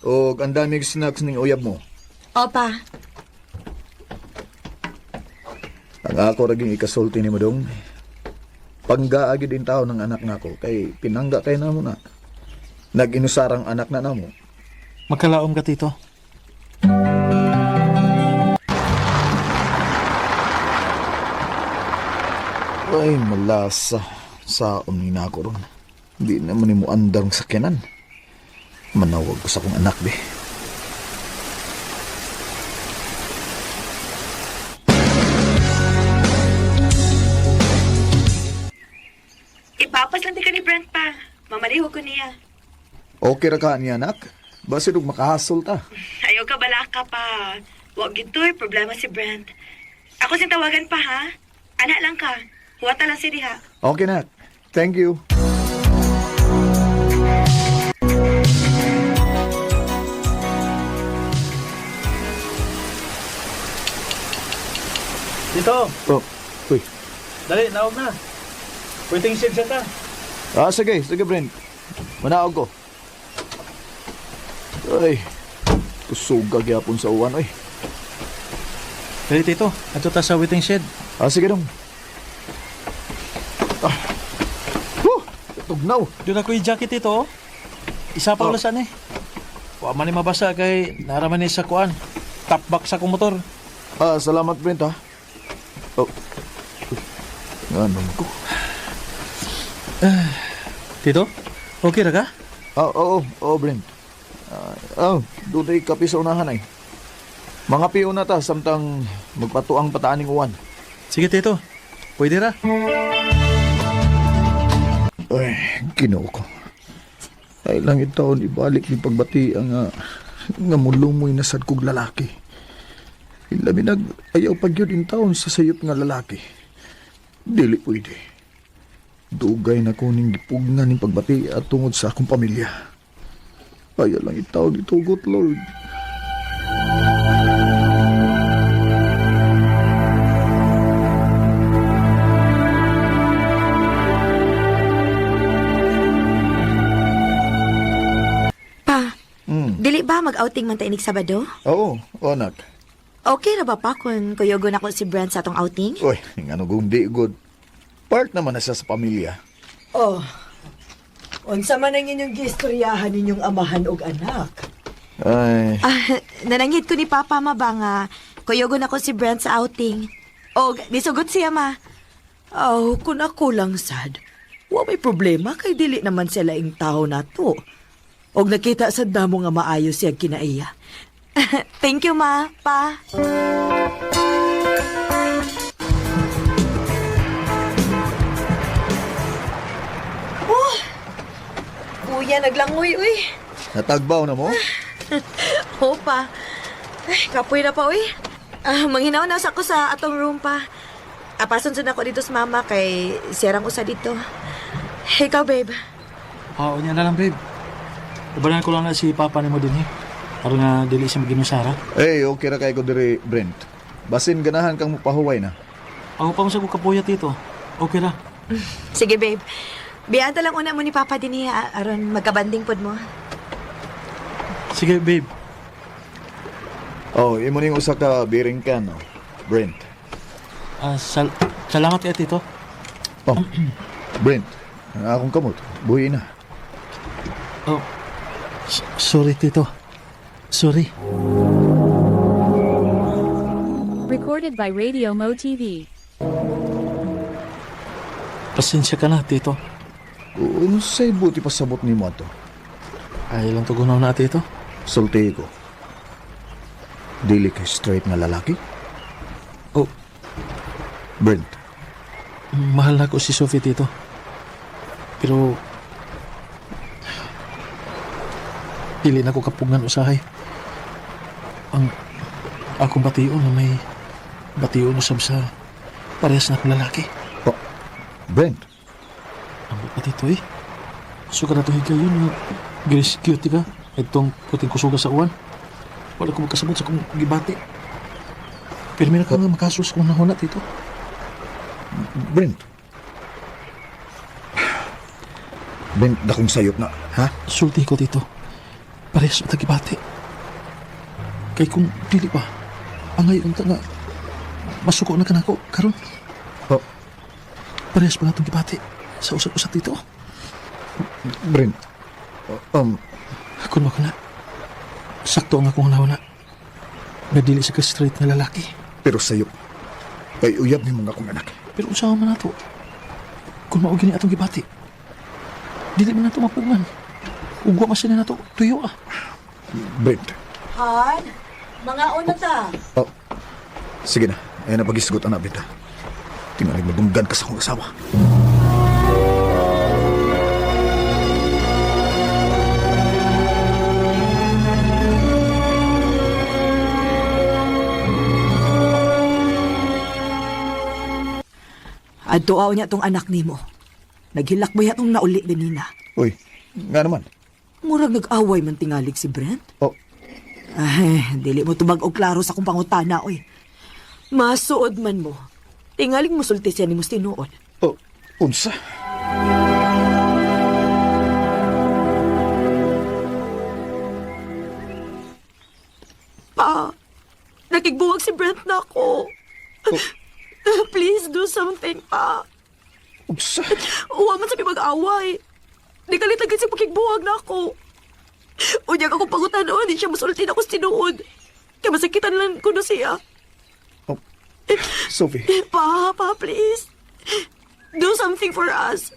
[SPEAKER 12] O ang daming snacks ning uyab mo.
[SPEAKER 9] Opa.
[SPEAKER 12] Ang ako raging ikasulti ni mo dong. Panggaagi din tao ng anak nako kay pinangga kay namo na. Nag-inusarang anak na namo.
[SPEAKER 13] Magkalaom ka, Tito.
[SPEAKER 12] Ay, malasa. Saon ni nako ron. Di naman ni mo andar ang sakyanan. Manawag ko sa akong anak, be.
[SPEAKER 8] Ipapas lang di ka ni Brent pa. Mamaliho ko niya.
[SPEAKER 12] Okay ra ka niya, anak. Basin og makahasol ta.
[SPEAKER 8] Ayaw ka balaka pa. Wag gito'y problema si Brent. Ako sing tawagan pa ha. Anak lang ka. Huwata lang si diha.
[SPEAKER 12] Okay, nak. Thank you.
[SPEAKER 13] Tito,
[SPEAKER 12] Oh, uy.
[SPEAKER 13] dali, naog na. Waiting shed siya ta.
[SPEAKER 12] Ah, sige, sige, Brent. Manaog ko. Ay, kusuga gyapon sa uwan, oy.
[SPEAKER 13] Dali, Tito. Ato ta sa waiting shed.
[SPEAKER 12] Ah, sige dong. Ah. Huh, tugnaw.
[SPEAKER 13] Doon ako yung jacket, Tito. oh. Isa pa
[SPEAKER 12] Oh.
[SPEAKER 13] ulasan eh. Wa man ni mabasa kay naraman ni sa kuan. Top box sa akong motor.
[SPEAKER 12] Ah, salamat, Brent, ha. Oh. Ano ko?
[SPEAKER 13] Tito, okay ra ka?
[SPEAKER 12] Ah, oo, oo, Brent. Ah, oh, doon kape sa unahan ay. Mga piyo na ta, samtang magpatuang pataaning uwan.
[SPEAKER 13] Sige, Tito. Pwede ra.
[SPEAKER 12] Ay, Ginoo ko. Ay lang itaon ibalik ni pagbati ang nga mulumoy na sad kog lalaki. Ilabi nag ayaw pag yun in taon sa sayop nga lalaki. Dili pwede. Dugay na ko ning gipugnan ning pagbati at tungod sa akong pamilya. Ayaw lang itaon itugot, Lord.
[SPEAKER 9] Pa, dili ba mag-outing man ta inig Sabado?
[SPEAKER 12] Oo, oh, anak.
[SPEAKER 9] Okay ra ba pa kung kuyogon ako si Brent sa atong outing?
[SPEAKER 12] Uy, ano kung di good. Part naman na siya sa pamilya.
[SPEAKER 14] Oh. Unsa man ang inyong giistoryahan ninyong amahan og anak?
[SPEAKER 12] Ay,
[SPEAKER 9] Ah, nanangit ko ni Papa ma ba nga kuyogon ako si Brent sa outing. Og nisugot siya ma.
[SPEAKER 14] Oh, kun ako lang sad. Wa may problema kay dili naman sila ing tao nato. Og nakita sad namo nga maayo siya kinaiya.
[SPEAKER 9] Thank you ma, pa.
[SPEAKER 7] Oh! Kuya, naglangoy, uy.
[SPEAKER 12] Natagbaw na mo?
[SPEAKER 9] Oo pa. Ay, kapoy na pa uy. Ah, manghinaw na sa ako sa atong room pa. Apason sad ako dito sa mama kay siyarang usa dito. Ikaw, babe.
[SPEAKER 13] Oo, niya na lang, babe. Ubanan ko lang na si Papa ni mo din eh. Aron nga dili siya maginusara.
[SPEAKER 12] Eh, okay ra kay ko diri, Brent. Basin ganahan kang mupahuway na.
[SPEAKER 13] Ako pa mo sa kapuya, Tito. Okay ra.
[SPEAKER 9] Sige, babe. Biyaan ta lang una mo ni Papa din niya aron magkabanding pod mo.
[SPEAKER 13] Sige, babe.
[SPEAKER 12] Oh, imo ning usa ka bearing can, oh. Brent.
[SPEAKER 13] Ah, salamat kay Tito.
[SPEAKER 12] Oh. Brent, ang akong kamot, buhi na.
[SPEAKER 13] Oh. Sorry, Tito. Sorry.
[SPEAKER 2] Recorded by Radio Mo TV.
[SPEAKER 13] Pasensya ka na, Tito.
[SPEAKER 12] Unsay buti pasabot nimo ato?
[SPEAKER 13] Ay lang tugunaw na, Tito.
[SPEAKER 12] Sulti ko. Dili kay straight nga lalaki?
[SPEAKER 13] Oh.
[SPEAKER 12] Brent,
[SPEAKER 13] Mahal na ko si Sophie, Tito. Pero dili na ko kapugnan usahay. Ang akong bation na may bation usab sa Parehas na akong lalaki.
[SPEAKER 12] Oh, Brent.
[SPEAKER 13] Ambot pa dito eh. So ka na itong higayon nga grescue ka. Itong puting kusuga sa uwan. Wala ko magkasabot sa kong gibati. Pero may na ka nga makasus kung nahuna dito.
[SPEAKER 12] Brent. Brent, dakong sayop na, ha?
[SPEAKER 13] Sulti ko dito. Parehas na tagibati. Kay kung dili pa, angay unta nga masuko na ka nako karon.
[SPEAKER 12] Oh.
[SPEAKER 13] Parehas pa natong gibati sa usap-usap dito.
[SPEAKER 12] Brent.
[SPEAKER 13] Kung na. Sakto ang akong nahuna. Nga dili sa ka straight nga lalaki.
[SPEAKER 12] Pero sayop. Kay uyab ni mong akong anak.
[SPEAKER 13] Pero unsa man nato? Kung mao gini atong gibati. Dili man nato mapungan. Ug wa man sila nato tuyo ah.
[SPEAKER 12] Brent.
[SPEAKER 14] Han, mga una ta.
[SPEAKER 12] Oh. Sige na. Ayan na pagisgot anak, Brent. ha? Tingalig madunggan ka sa akong asawa.
[SPEAKER 14] Adto aw niya tong anak nimo. Naghilak mo yatong nauli ganina.
[SPEAKER 12] Uy, nga naman.
[SPEAKER 14] Murag nag-away man tingalig si Brent.
[SPEAKER 12] Oh.
[SPEAKER 14] Ay, dili mo tubag og klaro sa akong pangutana, oy. Masuod man mo. Tingalig musulti siya nimo tinuod.
[SPEAKER 12] Oh, unsa?
[SPEAKER 14] Pa, nakigbuwag si Brent na ako. Please do something, pa.
[SPEAKER 12] Unsa?
[SPEAKER 14] Uwa man sa mag-away. Di kalit agad siya pakigbuwag na ako. Unyag akong pangutanoon, di siya musulti na ako sa tinuod. Kaya masakitan lang ko na siya.
[SPEAKER 12] Oh, Sophie.
[SPEAKER 14] Pa, pa, please. Do something for us.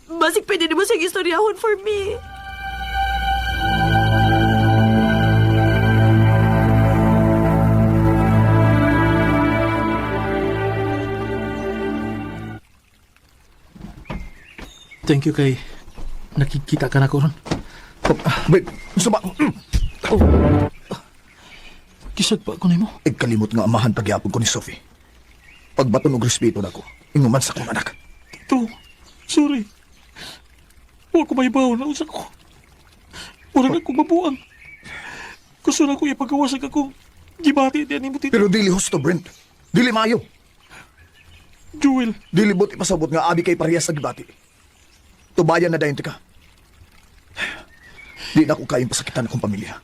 [SPEAKER 14] Basig pwede mo siyang istoryahon for me.
[SPEAKER 13] Thank you kay nakikita ka na ko ron.
[SPEAKER 12] Oh, Brent, unsa ba?
[SPEAKER 13] Oh. Kisag pa ko nimo.
[SPEAKER 12] Ikalimot nga amahan pagyapon ko ni Sophie. Pagbaton og respeto nako, inguman sa akong anak.
[SPEAKER 13] Tito, sorry. Wa ko mahibaw na usa ko. Mura na kong mabuang. Gusto na ko ipagawas ang akong gibati diyan nimo tito.
[SPEAKER 12] Pero dili husto, Brent. Dili maayo.
[SPEAKER 13] Jewel.
[SPEAKER 12] Dili buot ipasabot nga abi kay parehas sa gibati. Tubayan na dayon ka. Di na ko kayang pasakitan akong pamilya.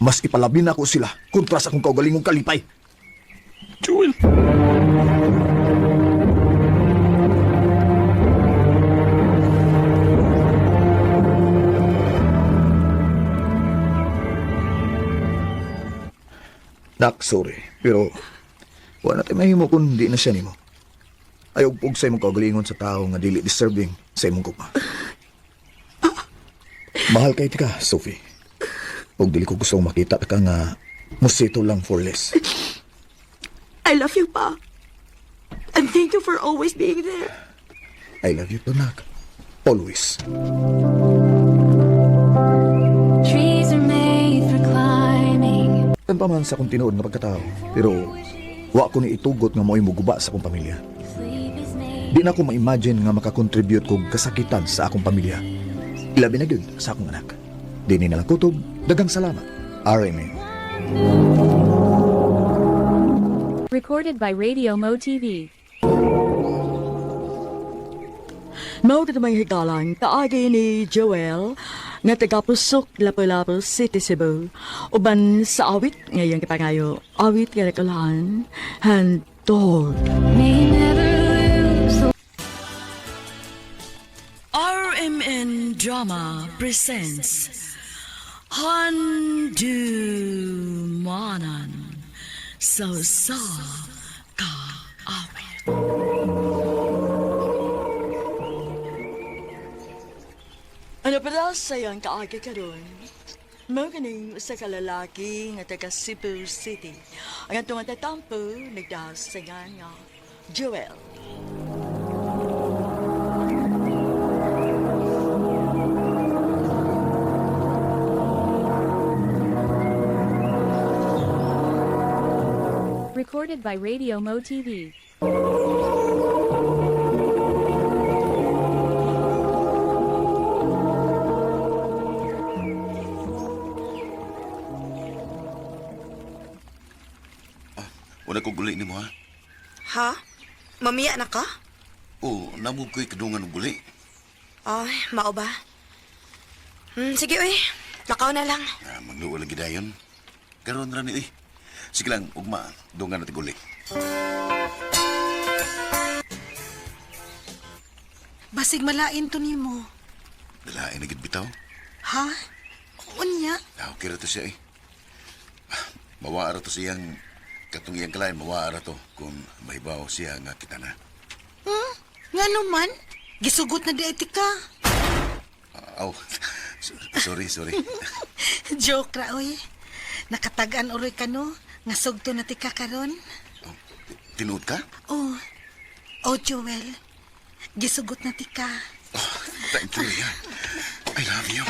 [SPEAKER 12] Mas ipalabi na ko sila kontra sa akong kaugalingong kalipay.
[SPEAKER 13] Jewel.
[SPEAKER 12] Nak, sorry. Pero wala na tayo mahimo kung di na siya nimo. Ayaw pug sa imong kaugalingon sa tao nga dili deserving sa imong gugma. Mahal kay tika, Sophie. Ug dili ko gusto makita ka nga musito lang for less.
[SPEAKER 14] I love you, Pa. And thank you for always being there.
[SPEAKER 12] I love you too, nak. Always.
[SPEAKER 2] Trees are made for climbing.
[SPEAKER 12] Tan pa man sa akong tinuod nga pagkatao, pero wa ko ni itugot nga mo'y muguba sa akong pamilya.
[SPEAKER 2] Sleep is made.
[SPEAKER 12] Di na ko ma-imagine nga makakontribute kog kasakitan sa akong pamilya. Ilabi na gyud sa akong anak. Di ni nalang kutob, dagang salamat. RMN.
[SPEAKER 2] Recorded by Radio Mo TV.
[SPEAKER 1] Mao kadto may higalang kaagi ni Joel nga taga Pusok, Lapu-Lapu City, Cebu. Uban sa awit ngayong kipangayo, awit nga nakulahan, handog.
[SPEAKER 2] May you never lose the
[SPEAKER 1] RMN Drama presents Handumanan sa sa kaawit. Ano pala sa iyong kaagi karon? Mao kaning usa ka lalaki nga taga Cebu City. Ang atong tatampo nagdasingan nga Joel.
[SPEAKER 2] Recorded by Radio Mo TV.
[SPEAKER 3] Wala ko guli nimo ha.
[SPEAKER 9] Ha? Mamiya na ka?
[SPEAKER 3] Oh, namog ko'y kadungan og guli.
[SPEAKER 9] Ay, mao ba? Sige, uy. Lakaw na lang.
[SPEAKER 3] Ah, magluo lang gidayon. Karon ra ni eh. Sige lang, ugma, dungan natin guli.
[SPEAKER 7] Basig malain to nimo.
[SPEAKER 3] Dalain na gid bitaw.
[SPEAKER 7] Ha? Unya?
[SPEAKER 3] Ah, okay ra to siya eh. Mawaa ra to siyang katong iyang kalain, mawaa ra to kung mahibaw siya nga kita na.
[SPEAKER 7] Hmm? Nga naman? Gisugot na di ka.
[SPEAKER 3] Ah, aw, sorry, sorry.
[SPEAKER 7] Joke ra, oy. Nakatagaan uroy ka no? Nga sugto na ti ka karon.
[SPEAKER 3] Tinuod ka?
[SPEAKER 7] Oh. Oh, Joel. Gisugot na ti ka.
[SPEAKER 3] Thank you, Rhea. I love you.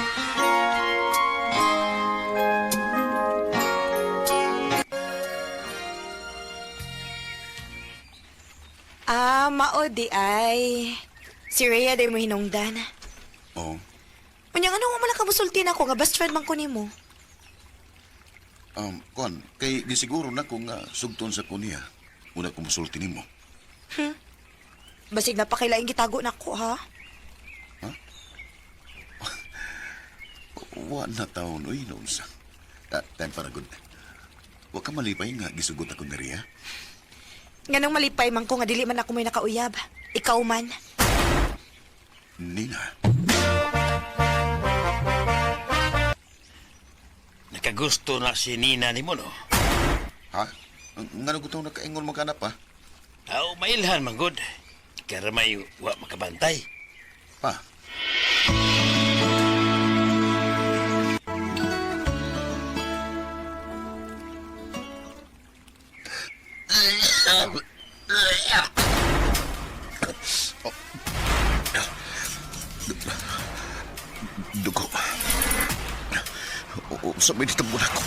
[SPEAKER 9] Ah, mao di ay. Si Rhea di mo hinungdan.
[SPEAKER 3] Oo.
[SPEAKER 9] Unya nga mo lang kamusulti na ako nga best friend man ko nimo.
[SPEAKER 3] Kuan, kay gisiguro na kung sugton sa kunya. Una ko musulti nimo.
[SPEAKER 9] Basig napakilaing gitago nako ha.
[SPEAKER 3] Wa na taon, uy, noon sa. Ah, time para good. Wa ka malipay nga gisugot ako ni Rhea.
[SPEAKER 9] Nganong malipay man ko nga dili man ako may nakauyab. Ikaw man.
[SPEAKER 3] Nina.
[SPEAKER 4] Nakagusto na si Nina ni mo, no?
[SPEAKER 3] Ha? Nga na nakaingon magkanap, ha?
[SPEAKER 4] Aw, mailhan man gud. Karamay wa makabantay.
[SPEAKER 3] Pa? Dugo. Oo, sa may ditambon ako.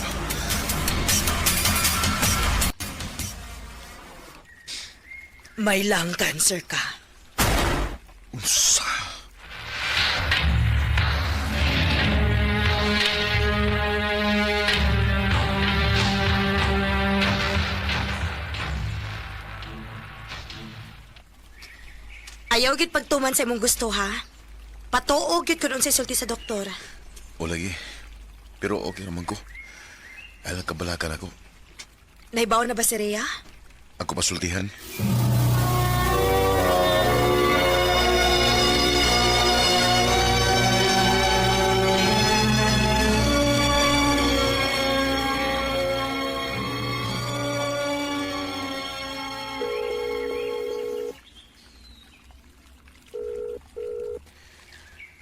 [SPEAKER 9] May lung cancer ka.
[SPEAKER 3] Unsa?
[SPEAKER 9] Ayaw gid pagtuman sa imong gusto ha. Patuo gid kun unsay sulti sa doktor.
[SPEAKER 3] O lagi. Pero okay naman ko. Alam kabalakan ako.
[SPEAKER 9] Naibaw na ba si Rhea?
[SPEAKER 3] Ako pasultihan.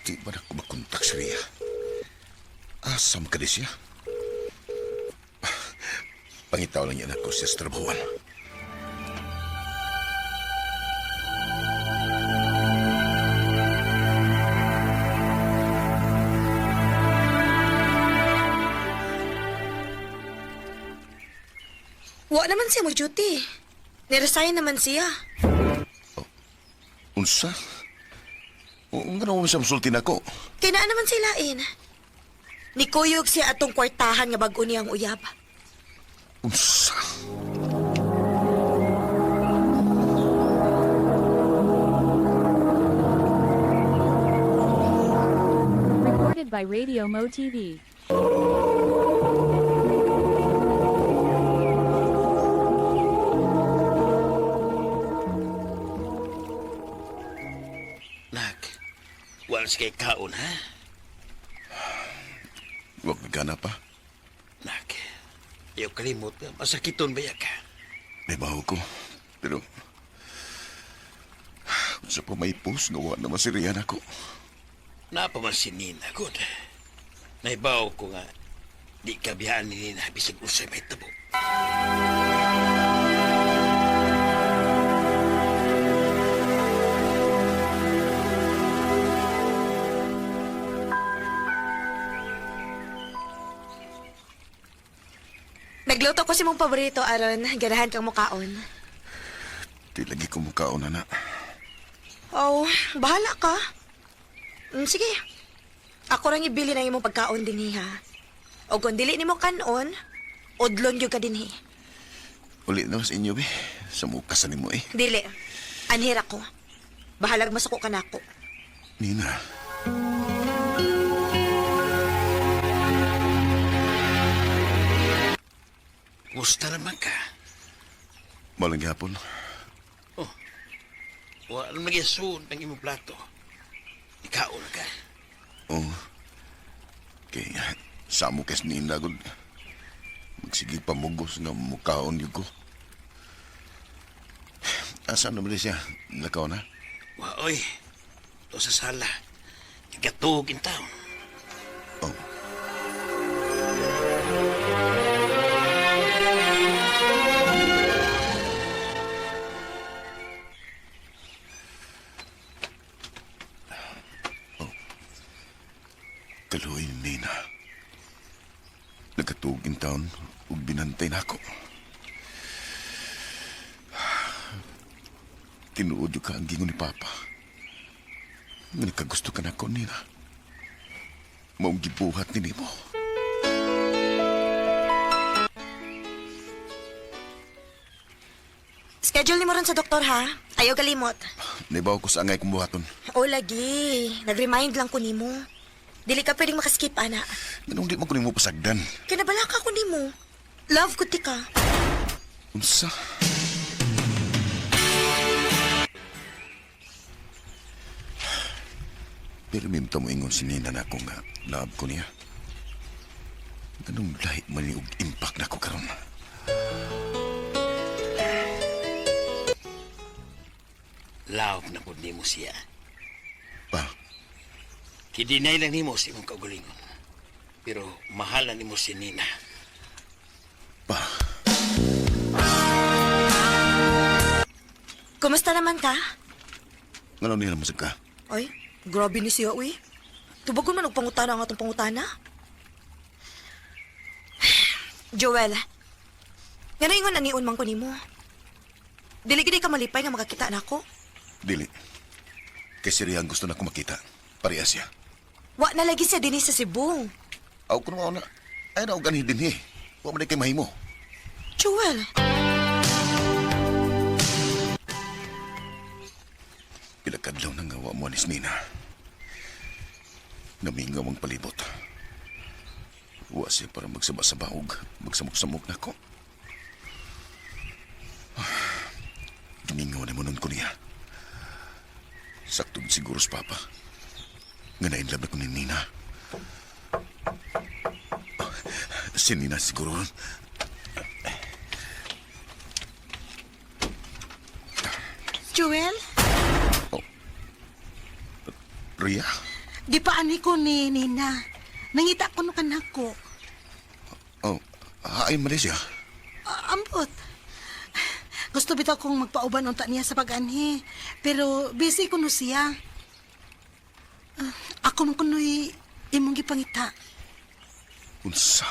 [SPEAKER 3] Di ba na ako makontak si Rhea? Asam ka di siya? Pangitaw lang yan ako siya sa trabahuan.
[SPEAKER 9] Wa naman siya mo duty. Niresign naman siya.
[SPEAKER 3] Unsa? Nga naman siya musulti na ako.
[SPEAKER 9] Kay naa naman sila in. Nikuyog siya atong kwartahan nga bag-o niyang uyab.
[SPEAKER 3] Unsa?
[SPEAKER 2] Recorded by Radio Mo TV.
[SPEAKER 4] Nak, wala siya kay kaon, ha?
[SPEAKER 3] Huwag nagana pa.
[SPEAKER 4] Nak, ayaw kalimot nga. Masakiton ba ka?
[SPEAKER 3] May baho ko. Pero... Unsa pa may post nga wa naman si Rian ako.
[SPEAKER 4] Napa man si Nina, good. Naibaw ko nga, di ka biyaan ni Nina bisag unsay may tabo.
[SPEAKER 9] Nagluto ko si mong paborito aron ganahan kang mukaon.
[SPEAKER 3] Di lagi ko mukaon na na.
[SPEAKER 9] Oh, bahala ka. Sige. Ako rang ibili na imong pagkaon dinhi ha. O kung dili nimo kanon, udlon gyud ka dinhi.
[SPEAKER 3] Uli na sa inyo, be. Sa mukas na nimo eh.
[SPEAKER 9] Dili. Anhir ako. Bahalag masuko ka nako.
[SPEAKER 3] Nina.
[SPEAKER 4] Gusta naman ka.
[SPEAKER 3] Malang gihapon.
[SPEAKER 4] Oh. Wala naman nagisuod ng imong plato. Ikaon ka.
[SPEAKER 3] Oh. Kay sa mo kas Nina gud. Magsige pamugos nga mukaon gyud ko. Asa naman siya? Lakaw na?
[SPEAKER 4] Wa oy. To sa sala. Igatug in town.
[SPEAKER 3] Oh. Oh. Kaluoy ni Nina. Nagkatuog in town ug binantay nako. Tinuod yung ka ang gingon ni Papa. Nga nagkagusto ka nako, Nina. Maong gibuhat ni nimo.
[SPEAKER 9] Schedule nimo ron sa doktor ha. Ayaw kalimot.
[SPEAKER 3] Naibaw ko sa angay kong buhaton.
[SPEAKER 9] O lagi, nag-remind lang ko nimo. Dili ka pwedeng makaskip ana.
[SPEAKER 3] Nganong di man ko nimo pasagdan?
[SPEAKER 9] Kinabalaka ko nimo. Love ko ti ka.
[SPEAKER 3] Unsa? Pero mimta mo ingon si Nina na ako nga love ko niya. Ganong lahi man ni og impact na ko karon.
[SPEAKER 4] Love na pud nimo siya.
[SPEAKER 3] Pa?
[SPEAKER 4] Kidinay lang nimo sa imong kaugalingon. Pero mahal na nimo si Nina.
[SPEAKER 3] Pa?
[SPEAKER 9] Kumusta naman ka?
[SPEAKER 3] Ngano niya naman ka?
[SPEAKER 9] Ay, grabe ni siya, uy. Tubagon man og pangutana ang atong pangutana. Joel, ngano ingon anion man ko nimo? Dili gid ka malipay nga makakita nako.
[SPEAKER 3] Dili. Kay si Rian gusto na ko makita. Parehas siya.
[SPEAKER 9] Wa na lagi siya dinhi sa Cebu.
[SPEAKER 3] Aw kuno mao na. Ay na og anhi dinhi. Wa man kay mahimo.
[SPEAKER 9] Joel,
[SPEAKER 3] Pila kadlaw na nga wa mo ni Nina. Namingaw ang palibot. Wa siya para magsaba-saba og magsamok-samok na ko. Gimingaw na mo nun ko niya. Sakto siguro sa Papa. Nga na-inlove na ko ni Nina. Si Nina siguro.
[SPEAKER 7] Joel?
[SPEAKER 3] Oh. Ria?
[SPEAKER 7] Di pa ani ko ni Nina. Nangita ko no kanako.
[SPEAKER 3] Oh, hain Malaysia.
[SPEAKER 7] Ambot. Gusto bitaw kong magpauban unta niya sa pag-anhi. Pero busy ko no siya. Ako man kuno'y imong gipangita.
[SPEAKER 3] Unsa?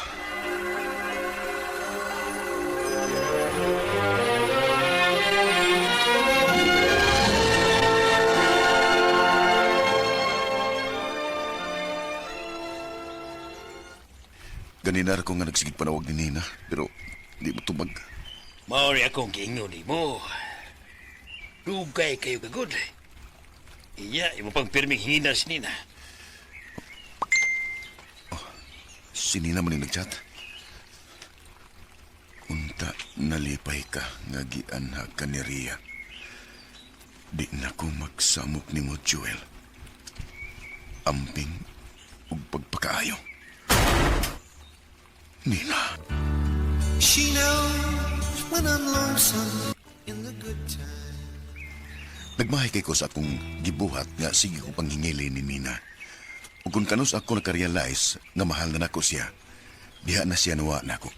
[SPEAKER 3] Ganina ra ko nga nagsigig panawag ni Nina, pero di mo tubag.
[SPEAKER 4] Maori akong giingon nimo. Dugay kayo kagud. Iya, imo pang pirming hina si Nina.
[SPEAKER 3] Oh, si Nina man yung nagchat. Unta nalipay ka nga gianha ka ni Ria. Di na ko magsamok nimo, Joel. Amping ug pagpakaayo. Nina.
[SPEAKER 15] She knows when I'm lonesome in the good times.
[SPEAKER 3] Nagmahay kay ko sa akong gibuhat nga sige ko panghingili ni Nina. Ug kung kanus ako nakarealize nga mahal na nako siya, diha na siya nawa nako.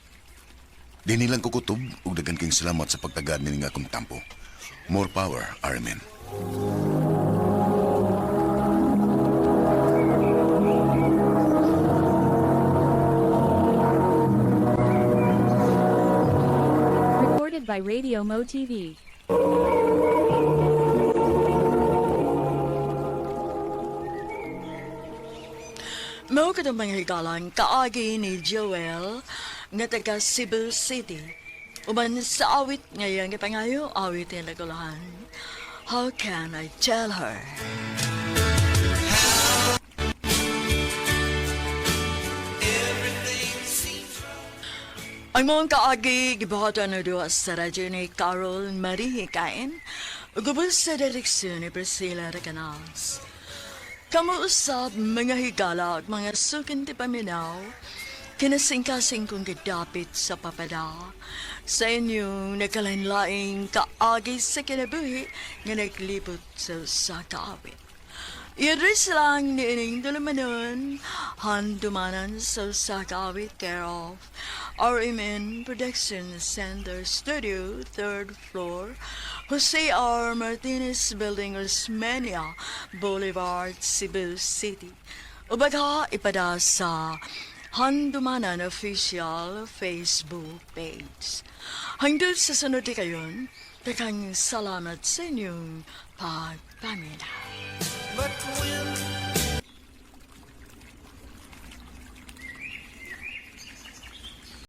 [SPEAKER 3] Di nilang kukutob ug daghan kayong salamat sa pagtagad ni nga akong tampo. More power, RMN.
[SPEAKER 2] Recorded by Radio Mo TV.
[SPEAKER 1] Mao katong mga higalang kaagi ni Joel nga taga Cebu City. Uban sa awit ngayon gipangayo, awit ni nagulahan. How Can I Tell Her? Ang mga kaagi, gibuhatan na duha sa radyo ni Carol Marie Hikain, ug sa direksyon ni Priscilla Recanals. Kamo usab mga higala ug mga sukin ti paminaw, kinasingkasing kong gidapit sa papada, sa inyong nagkalainlaing kaagi sa kinabuhi nga naglibot sa usa ka awit. I-address lang ni ining dulumanon, handumanan sa usa ka awit, care of RMN Production Center Studio, 3rd floor, Jose R. Martinez Building, Osmeña Boulevard, Cebu City. Ubaga ipada sa Handumanan Official Facebook page. Hangtod sa sunod di kayon, daghang salamat sa inyong pagpaminaw.
[SPEAKER 15] But when